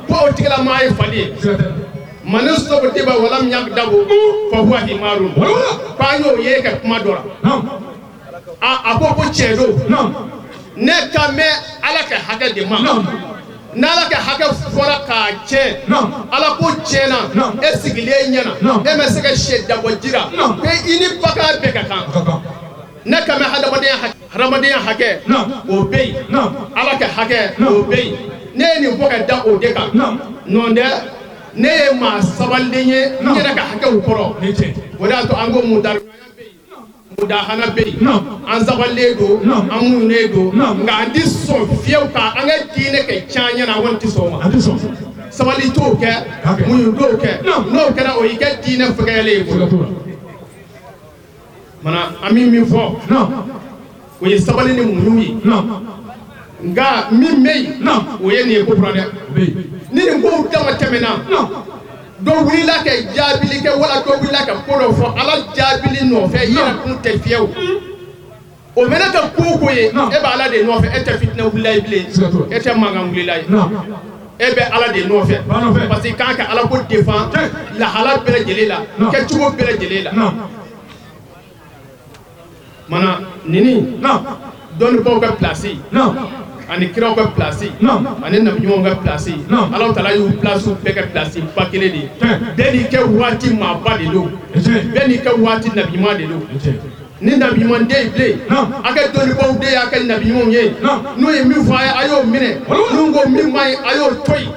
ko o tigilamaa ye fali ye. Mani sogo diba wala min y'a dabo fa huwa himarun. Ko an y'o ye ka kuma dɔ la. A ko ko tiɲɛ don, ne ka mɛn Ala ka hakɛ de ma. N'Ala ka hakɛ fɔra k'a tiɲɛ, Ala ko tiɲɛna, e sigilen ɲɛna, e ma se ka sɛ dabɔ ji la, ko i ni bagan bɛɛ ka kan. Ne ka mɛn hadamadenya hakɛ o bɛ yen, Ala ka hakɛ o bɛ yen. Ne ye nin fɔ ka da o de kan. Nɔ tɛ, ne ye maa sabalilen ye n yɛrɛ ka hakɛw kɔrɔ. O de y'a to an ko mudahana bɛ yen, an sabalilen don, an muɲunen don, nka an tɛ sɔn fiyewu ka an ka diinɛ kɛ tiɲɛ an ɲɛna, an kɔni tɛ sɔn o ma. Sabali t'o kɛ, muɲu t'o kɛ. N'o kɛra, o y'i ka diinɛ fɛgɛyalen ye bolo. Mana an bɛ min fɔ, o ye sabali ni muɲu ye. Nka min bɛ yen, o ye nin ye ko kura dɛ. Ni nin kow dama tɛmɛna, dɔ wulila ka jaabili kɛ wala dɔ wulila ka ko dɔ fɔ Ala jaabili nɔfɛ, i yɛrɛ kun tɛ fiyewu. O mana kɛ ko o ko ye, e bɛ Ala de nɔfɛ, e tɛ fitinɛ wulila ye bilen, e tɛ mankan wulila ye, e bɛ Ala de nɔfɛ. Parce que i kan ka Ala ko défend lahala bɛɛ lajɛlen la, kɛcogo bɛɛ lajɛlen la. Mana nini dɔnnibaw ka place ani kiraw ka place ani nabiɲumanw ka place, Ala taala y'u place bɛɛ kɛ place ba kelen de ye. Bɛɛ n'i kɛ waati maaba de don, bɛɛ n'i kɛ waati nabiɲuman de don. Ni nabiɲuman den bilen, a ka dɔnnibaw de y'a kɛ nabiɲumanw ye. N'o ye min fɔ a ye, a y'o minɛ. N'u ko min man ɲi, a y'o to yen.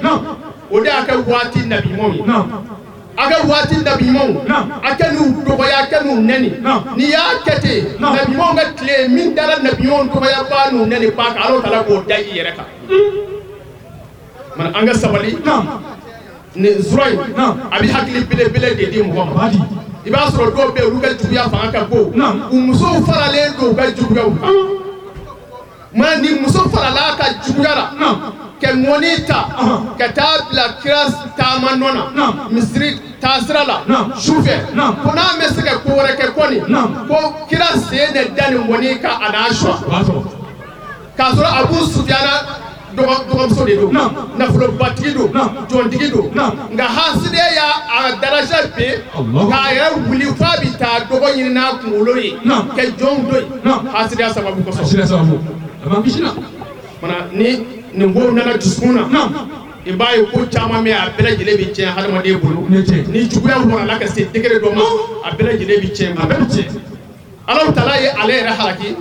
O de y'a kɛ waati nabiɲumanw ye. A ka waati nabiɲumanw, a kɛ n'u dɔgɔya, a kɛ n'u nɛni. N'i y'a kɛ ten, nabiɲumanw ka tile min dara nabiɲumanw dɔgɔya ba n'u nɛni ba kan, Ala taala k'o da i yɛrɛ kan. An ka sabali. Nin sura in, a bɛ hakili belebele de di mɔgɔ ma. I b'a sɔrɔ dɔw bɛ yen, olu ka juguya fanga ka bon, u musow faralen don u ka juguyaw kan. Maa ni muso farala ka juguya la, ka ŋɔni ta ka taa bila kira taama nɔ na misiri taasira la su fɛ, ko n'a bɛ se ka ko wɛrɛ kɛ kɔni, ko kira sen de da nin ŋɔni kan a n'a suwa. K'a sɔrɔ Abu Sufiyana dɔgɔmuso de don, nafolobatigi don, jɔntigi don, nka hasidenya y'a daraja bin k'a yɛrɛ wuli f'a bɛ taa dɔgɔ ɲini n'a kunkolo ye ka jɔnw to yen hasidenya sababu kosɔn. Mana ni nin kow nana dusukun na, i b'a ye ko caman bɛ yen, a bɛɛ lajɛlen bɛ tiɲɛ hadamaden bolo. Ni juguya warala ka se degré dɔ ma, a bɛɛ lajɛlen bɛ tiɲɛ. Ala taala ye ale yɛrɛ halaki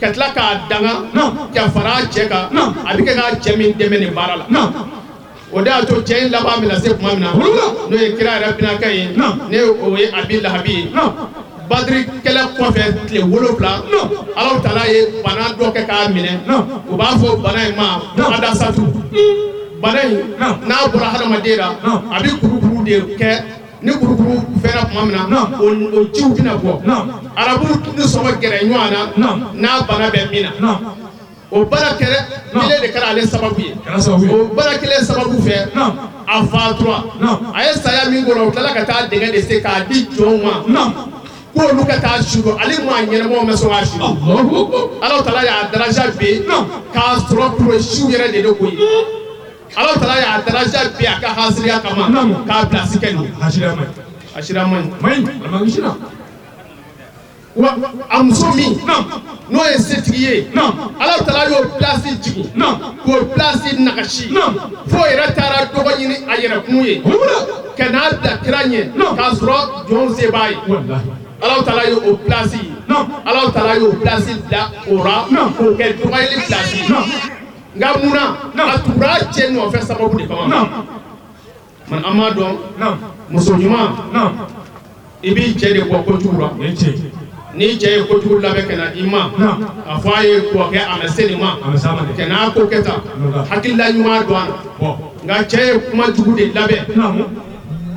ka tila k'a danga ka fara a cɛ kan, a bɛ kɛ k'a cɛ min dɛmɛ nin baara la. O de y'a to cɛ in laban bɛna se tuma min na, n'o ye kira yɛrɛ binakɛ ye, ne o ye Abi Lahabi ye. Badiri kɛlɛ kɔfɛ tile 7, Ala taala ye bana dɔ kɛ k'a minɛ. U b'a fɔ bana in ma ko adasatu. Bana in n'a bɔra hadamaden la, a bɛ kurukuru de kɛ. Ni kurukuru fɛnna tuma min na, o jiw bɛna bɔ. Arabuw ni sɔngɔ gɛrɛ ɲɔgɔn na n'a bana bɛ min na. O baara kelen de kɛra ale sababu ye. O baara kelen sababu fɛ, a fatura. A ye saya min kɔrɔ, o tilala ka taa dingɛ de sen k'a di jɔnw ma. K'olu ka taa su don, ale maa ɲɛnamaw ma sɔn k'a su don. Ala taala y'a daraja ben k'a sɔrɔ Kuresiw yɛrɛ de don koyi. Ala taala y'a daraja ben a ka hasiriya kama k'a pilasi kɛ nin ye. Hasiriya man ɲi. Wa a muso min n'o ye setigi ye, Ala taala y'o pilasi jigin k'o pilasi nagasi f'o yɛrɛ taara dɔgɔ ɲini a yɛrɛ kun ye ka n'a bila kira ɲɛ k'a sɔrɔ jɔnw se b'a ye. Ala taala y'o pilasi, Ala taala y'o pilasi bila o la k'o kɛ dɔgɔyali pilasi ye. Nka munna a tugura a cɛ nɔfɛ sababu de kama? Man, an b'a dɔn muso ɲuman, i b'i cɛ de bɔ kojugu la. N'i cɛ ye kojugu labɛn ka na i ma, a fɔ a ye kɔ kɛ, a ma se nin ma, ka n'a ko kɛ tan, hakilila ɲuman don a la. Nka cɛ ye kuma jugu de labɛn,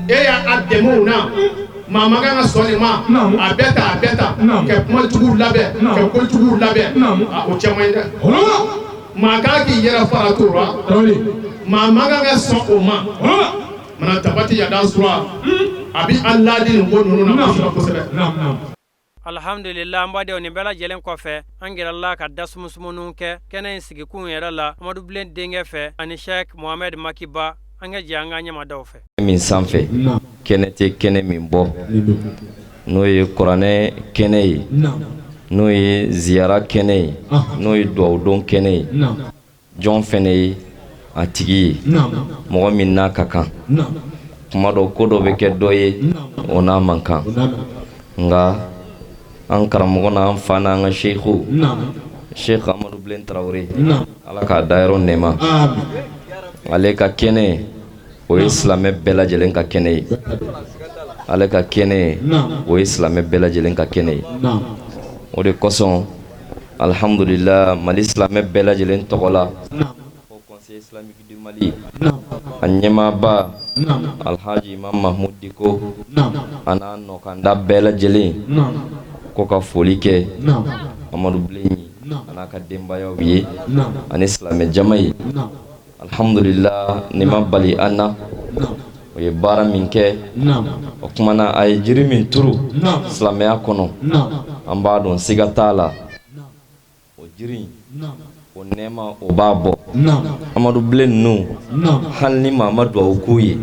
e y'a dɛmɛ o na, maa man kan ka sɔn nin ma, a bɛɛ ta, a bɛɛ ta, ka kuma jugu labɛn, ka ko jugu labɛn, o cɛ man ɲi dɛ. Maa kan k'i yɛrɛ fara t'o la, maa man kan ka sɔn o ma. Mana tabati yada sura, a bɛ an laadi nin ko ninnu na kosɛbɛ kosɛbɛ. Alhamdulillah, an badenw, nin bɛɛ lajɛlen kɔfɛ, an gɛrɛla ka da sumusumunu kɛ kɛnɛ in sigikun yɛrɛ la, Amadu Bilen denkɛ fɛ ani Sheikh Mohamed Makiba. An ka jɛ an ka ɲɛmadaw fɛ. Min sanfɛ, kɛnɛ tɛ kɛnɛ min bɔ, n'o ye kuranɛ kɛnɛ ye, n'o ye ziyara kɛnɛ ye, n'o ye dugawudon kɛnɛ ye, jɔn fɛnɛ ye a tigi ye, mɔgɔ min n'a ka kan. Kuma dɔ, ko dɔ bɛ kɛ dɔ ye, o n'a man kan. Nka an karamɔgɔ n'an fa n'an ka seku, Sheikh Amadu Bilen Tarawele, Ala k'a dayɔrɔ nɛɛma, ale ka kɛnɛ, o ye silamɛ bɛɛ lajɛlen ka kɛnɛ ye. Ale ka kɛnɛ, o ye silamɛ bɛɛ lajɛlen ka kɛnɛ ye. O de kosɔn, alhamdulillah, Mali silamɛ bɛɛ lajɛlen tɔgɔ la, Haut Conseil islamique du Mali, a ɲɛmaaba Alhaji Imam Mahmoud Dicko, a n'a nɔkanda bɛɛ lajɛlen ko ka foli kɛ Amadu Bilen ye, a n'a ka denbayaw ye, ani silamɛ jama ye. Alhamdulillah, nin ma bali an na. O ye baara min kɛ, o kumana, a ye jiri min turu silamɛya kɔnɔ, an b'a dɔn, siga t'a la, o jiri in, o nɛɛma, o b'a bɔ. Amadu Bilen ninnu, hali ni maa ma duwawu k'u ye,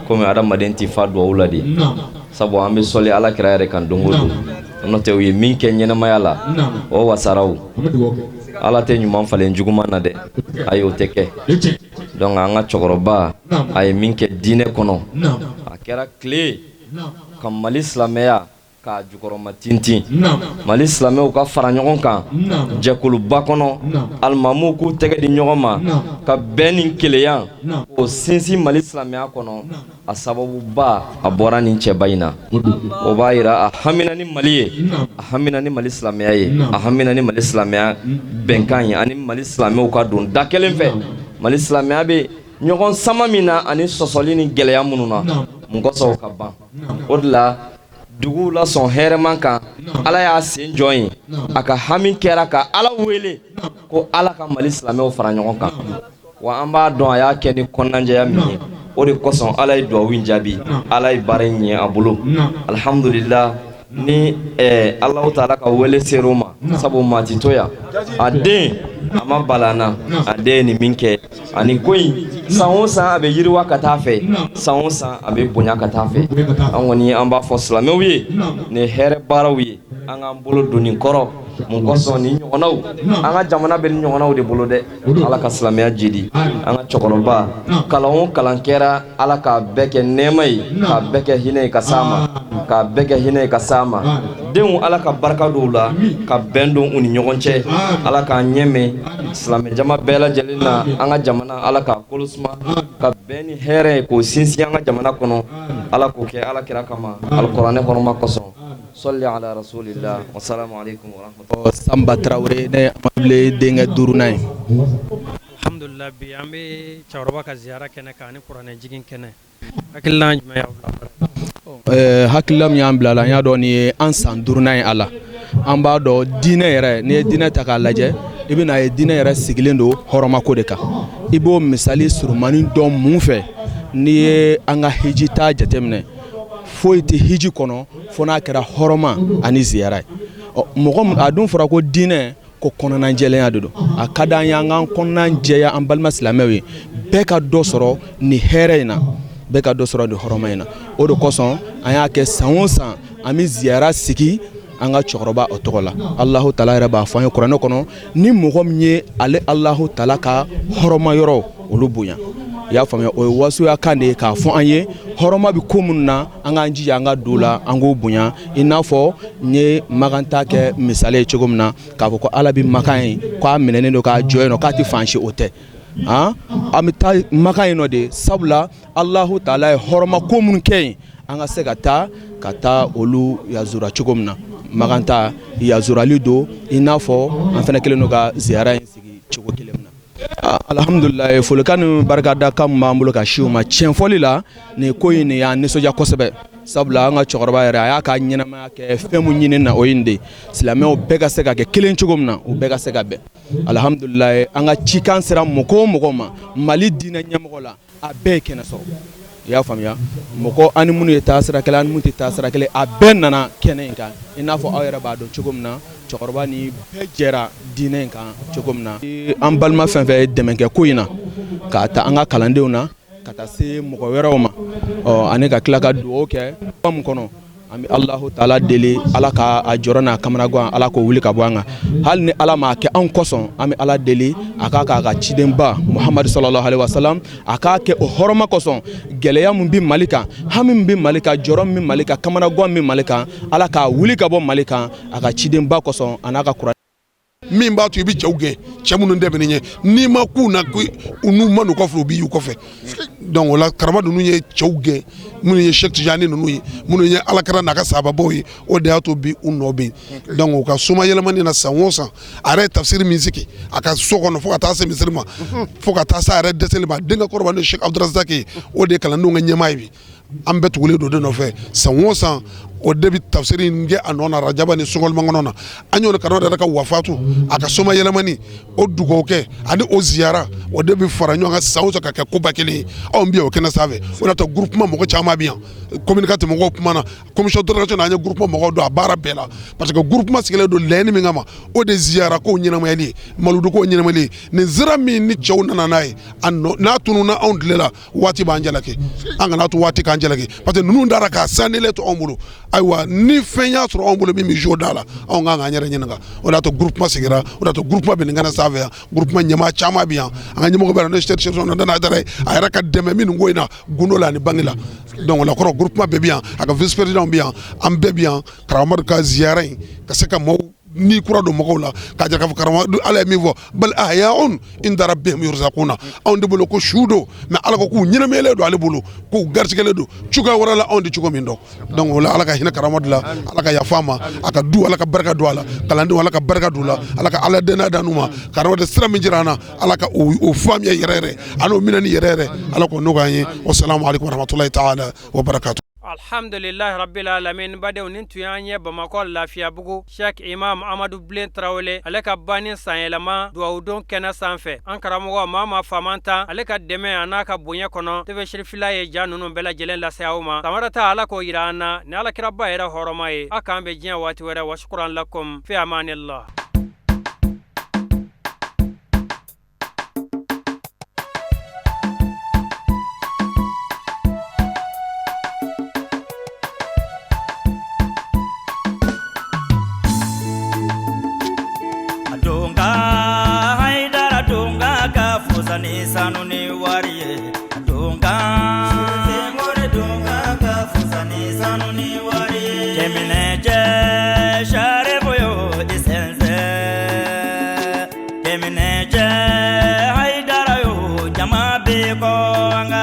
komi adamaden tɛ fa duwawu la de, sabu an bɛ sɔli Ala kira yɛrɛ kan don o don. N'o tɛ, u ye min kɛ ɲɛnamaya la, o wasaraw. Ala tɛ ɲuman falen juguman na dɛ, ayi, o tɛ kɛ. Donc an ka cɛkɔrɔba, a ye min kɛ diinɛ kɔnɔ, a kɛra tile ka Mali silamɛya k'a jukɔrɔma tintin, Mali silamɛw ka fara ɲɔgɔn kan jɛkuluba kɔnɔ, alimamuw k'u tɛgɛ di ɲɔgɔn ma ka bɛn ni kelenya k'o sinsin Mali silamɛya kɔnɔ, a sababuba, a bɔra nin cɛba in na. O b'a yira a hamina ni Mali ye, a hamina ni Mali silamɛya ye, a hamina ni Mali silamɛya bɛnkan ye, ani Mali silamɛw ka don da kelen fɛ. Mali silamɛya bɛ ɲɔgɔn sama min na ani sɔsɔli ni gɛlɛya minnu na, mun kosɔn o ka ban? O de la, duguw lasɔn hɛrɛman kan, Ala y'a sen jɔ yen. A ka hami kɛra ka Ala wele ko Ala ka Mali silamɛw fara ɲɔgɔn kan. Wa an b'a dɔn, a y'a kɛ ni kɔnɔnajɛya min ye, o de kosɔn Ala ye duwawu in jaabi, Ala ye baara in ɲɛ a bolo. Alhamdulillah, ni Alahu taala ka wele ser'o ma, sabu maa ti to yan. A den, a ma bala na, a den ye nin min kɛ ani ko in, san o san a bɛ yiriwa ka taa fɛ, san o san a bɛ bonya ka taa fɛ. An kɔni, an b'a fɔ silamɛw ye, nin ye hɛrɛ baaraw ye, an k'an bolo don nin kɔrɔ. Mun kosɔn? Nin ɲɔgɔnnaw, an ka jamana bɛ nin ɲɔgɔnnaw de bolo dɛ. Ala ka silamɛya jidi. An ka cɛkɔrɔba, kalan o kalan kɛra, Ala k'a bɛɛ kɛ nɛɛma ye, k'a bɛɛ kɛ hinɛ ye ka s'a ma, k'a bɛɛ kɛ hinɛ ye ka s'a ma. Denw, Ala ka barika don u la, ka bɛn don u ni ɲɔgɔn cɛ. Ala k'an ɲɛmɛ silamɛ jama bɛɛ lajɛlen na. An ka jamana, Ala k'a kolo suma, ka bɛn ni hɛrɛ ye k'o sinsin an ka jamana kɔnɔ. Ala k'o kɛ Ala kira kama, alikuranɛ hɔrɔma kosɔn. Sɔli ala rasulillah, wasalamu alaikum warahmatullahi. Sanba Tarawele, ne ye Amadu denkɛ duurunan ye. Alhamdulillah, bi an bɛ cɛkɔrɔba ka ziyara kɛnɛ kan ani kuranɛ jigin kɛnɛ. Hakilina jumɛn y'aw bila baara? Hakilila min y'an bila la, an y'a dɔn nin ye an san duurunan ye a la. An b'a dɔn diinɛ yɛrɛ, n'i ye diinɛ ta k'a lajɛ, i bɛna ye diinɛ yɛrɛ sigilen don hɔrɔmako de kan. I b'o misali surumani dɔn mun fɛ? N'i ye an ka hiji ta jateminɛ. Foyi tɛ hiji kɔnɔ fo n'a kɛra hɔrɔma ani ziyara ye. Ɔ, mɔgɔ a dun fɔra ko diinɛ ko kɔnɔnajɛlenya de don. A ka d'an ye an k'an kɔnɔna jɛya an balima silamɛw ye, bɛɛ ka dɔ sɔrɔ nin hɛrɛ in na, bɛɛ ka dɔ sɔrɔ nin hɔrɔma in na. O de kosɔn an y'a kɛ san o san an bɛ ziyara sigi an ka cɛkɔrɔba o tɔgɔ la. Alahu taala yɛrɛ b'a fɔ an ye kuranɛ kɔnɔ, ni mɔgɔ min ye ale Alahu taala ka hɔrɔma yɔrɔ olu bonya. I y'a faamuya, o ye wasuya kan de ye k'a fɔ an ye hɔrɔma bɛ ko minnu na, an k'an jija an ka don la, an k'o bonya. I n'a fɔ n ye Makan ta kɛ misali ye cogo min na, k'a fɔ ko Ala bɛ Makan ye, k'a minɛnen don k'a jɔ yen nɔ, k'a tɛ fan si, o tɛ. An bɛ taa Makan yen nɔ de, sabula Alahu taala ye hɔrɔma ko minnu kɛ yen, an ka se ka taa olu yazura cogo min na. Makan ta yazurali don, i n'a fɔ an fana kɛlen don ka ziyara in sigi cogo kelen min na. Alhamdulilayi, folikan ni barikada kan min b'an bolo ka si u ma, tiɲɛfɔli la, nin ko in nin y'an nisɔndiya kosɛbɛ, sabula an ka cɛkɔrɔba yɛrɛ a y'a ka ɲɛnamaya kɛ fɛn min ɲini na, o ye nin de ye, silamɛw bɛɛ ka se ka kɛ kelen cogo min na, u bɛɛ ka se ka bɛn. Alhamdulilayi, an ka cikan sera mɔgɔ o mɔgɔ ma Mali diinɛ ɲɛmɔgɔ la, a bɛɛ ye kɛnɛ sɔrɔ. I y'a faamuya, mɔgɔ ani minnu ye taasira kelen ani minnu tɛ taasira kelen, a bɛɛ nana kɛnɛ in kan. I n'a fɔ aw yɛrɛ b'a dɔn cogo min na, cɛkɔrɔba ni bɛɛ jɛra diinɛ in kan cogo min na. An balima fɛn fɛn ye dɛmɛ kɛ ko in na, k'a ta an ka kalandenw na ka taa se mɔgɔ wɛrɛw ma, ɔ ani ka tila ka dugawu kɛ min kɔnɔ, an bɛ Alahu taala deli, Ala ka a jɔrɔ n'a kamanagan, Ala k'o wuli ka bɔ an kan. Hali ni Ala m'a kɛ anw kosɔn, an bɛ Ala deli a k'a k'a ka cidenba Muhamadu sallallahu alaihi wasallam, a k'a kɛ o hɔrɔma kosɔn. Gɛlɛya min bɛ Mali kan, hami min bɛ Mali kan, jɔrɔ min bɛ Mali kan, kamanagan min bɛ Mali kan, Ala k'a wuli ka bɔ Mali kan a ka cidenba kosɔn a n'a ka kuranɛ. Min b'a to i bɛ cɛw gɛn, cɛ minnu tɛmɛn'i ɲɛ, n'i ma k'u na, n'u ma n'u kɔfɛ, u b'i y'u kɔfɛ. Donc o la, karama ninnu ye cɛw gɛn, minnu ye Cheikh Tijani ninnu ye, minnu ye Alakira n'a ka sahababaw ye, o de y'a to bi u nɔ bɛ yen. Donc u ka soma yɛlɛmani na, san o san a yɛrɛ ye tafsiri min sigi a ka so kɔnɔ, fo ka taa se misiri ma, fo ka taa se a yɛrɛ dɛsɛli ma, denkɛ kɔrɔba n'o ye Cheikh Abdourazak ye, o de ye kalandenw ka ɲɛmaa ye bi. An bɛɛ tugulen don de nɔfɛ. San o san o de bɛ tafsiri in kɛ a nɔ na rajaba ni sunkalomakɔnɔ na. An y'o karamɔgɔ yɛrɛ ka wafatu, a ka soma yɛlɛmani, o dugawu kɛ ani o ziyara, o de bɛ fara ɲɔgɔn kan san o san ka kɛ koba kelen ye. Anw bɛ yan o kɛnɛ sanfɛ, o de y'a to groupement mɔgɔ caman bɛ yan, commune 4 mɔgɔw kumana, commission d'organisation na, an ye groupement mɔgɔw don a baara bɛɛ la, parce que groupement sigilen don laɲini min kama, o de ziyara kow ɲɛnamayali ye, maludu kow ɲɛnamayali ye. Nin sira min ni cɛw nana n'a ye, a nɔ n'a tununna anw tile la, waati b'an jalaki. An kana to waati k'an jalaki, parce que ninnu dara k'a sannilen to anw bolo. Ayiwa, ni fɛn y'a sɔrɔ anw bolo min bɛ jo da la, anw kan k'an yɛrɛ ɲininka. O de y'a to groupement sigira, o de y'a to groupement bɛ nin kɛnɛ sanfɛ yan. Groupement ɲɛmaa caman bɛ yan, an ka ɲɛmɔgɔ bɛ yan, n'o ye Cheikh Cheikh Nana Dara ye, a yɛrɛ ka dɛmɛ min nin ko in na, gundo la ani bange la. Donc o la kɔrɔ, groupement bɛɛ bɛ yan, a ka vice président bɛ yan, an bɛɛ bɛ yan. Karamɔgɔ ka ziyara in ka se ka maaw ni kura don mɔgɔw la, k'a jira k'a fɔ karamɔgɔ Ala ye min fɔ, bal ahyaun inda rabbihim yurzaquna, anw de bolo ko su don, mais Ala ko k'u ɲɛnɛmayalen don ale bolo, k'u garisigɛlen don cogoya wɛrɛ la, anw tɛ cogo min dɔn. Donc o la, Ala ka hinɛ karamɔgɔ la, Ala ka yafa a ma, a ka du Ala ka barika don a la, kalandenw Ala ka barika don u la, Ala ka Ala dɛnna d'an ma. Karamɔgɔ de sira min jira an na, Ala ka o faamuya yɛrɛ yɛrɛ, a n'o minɛni yɛrɛ yɛrɛ, Ala k'o nɔgɔya an ye. Wasalamu aleykum warahmatulahi taala wa barakatu. Alhamdulilahi rabbil alamin. Badenw, nin tun y'an ye Bamakɔ Lafiyabugu, Sheikh Imam Amadu Bilen Tarawele ale ka banni sanyɛlɛma dugawudon kɛnɛ sanfɛ. An karamɔgɔ Mama Famantan ale ka dɛmɛ a n'a ka bonya kɔnɔ, TV Sirifila ye ja ninnu bɛɛ lajɛlen lase aw ma. San wɛrɛ ta, Ala k'o yira an na ni Alakiraba yɛrɛ hɔrɔma ye. A k'an bɛn diɲɛ waati wɛrɛ. Wasukuran lakum fi amanillah. Sanu ni wari ye donka donka ka fusa ni sanu ni wari ye cɛminɛcɛ saribuyo i sɛnsɛn cɛminɛcɛ hayidara yo jama bɛ kɔ an ka.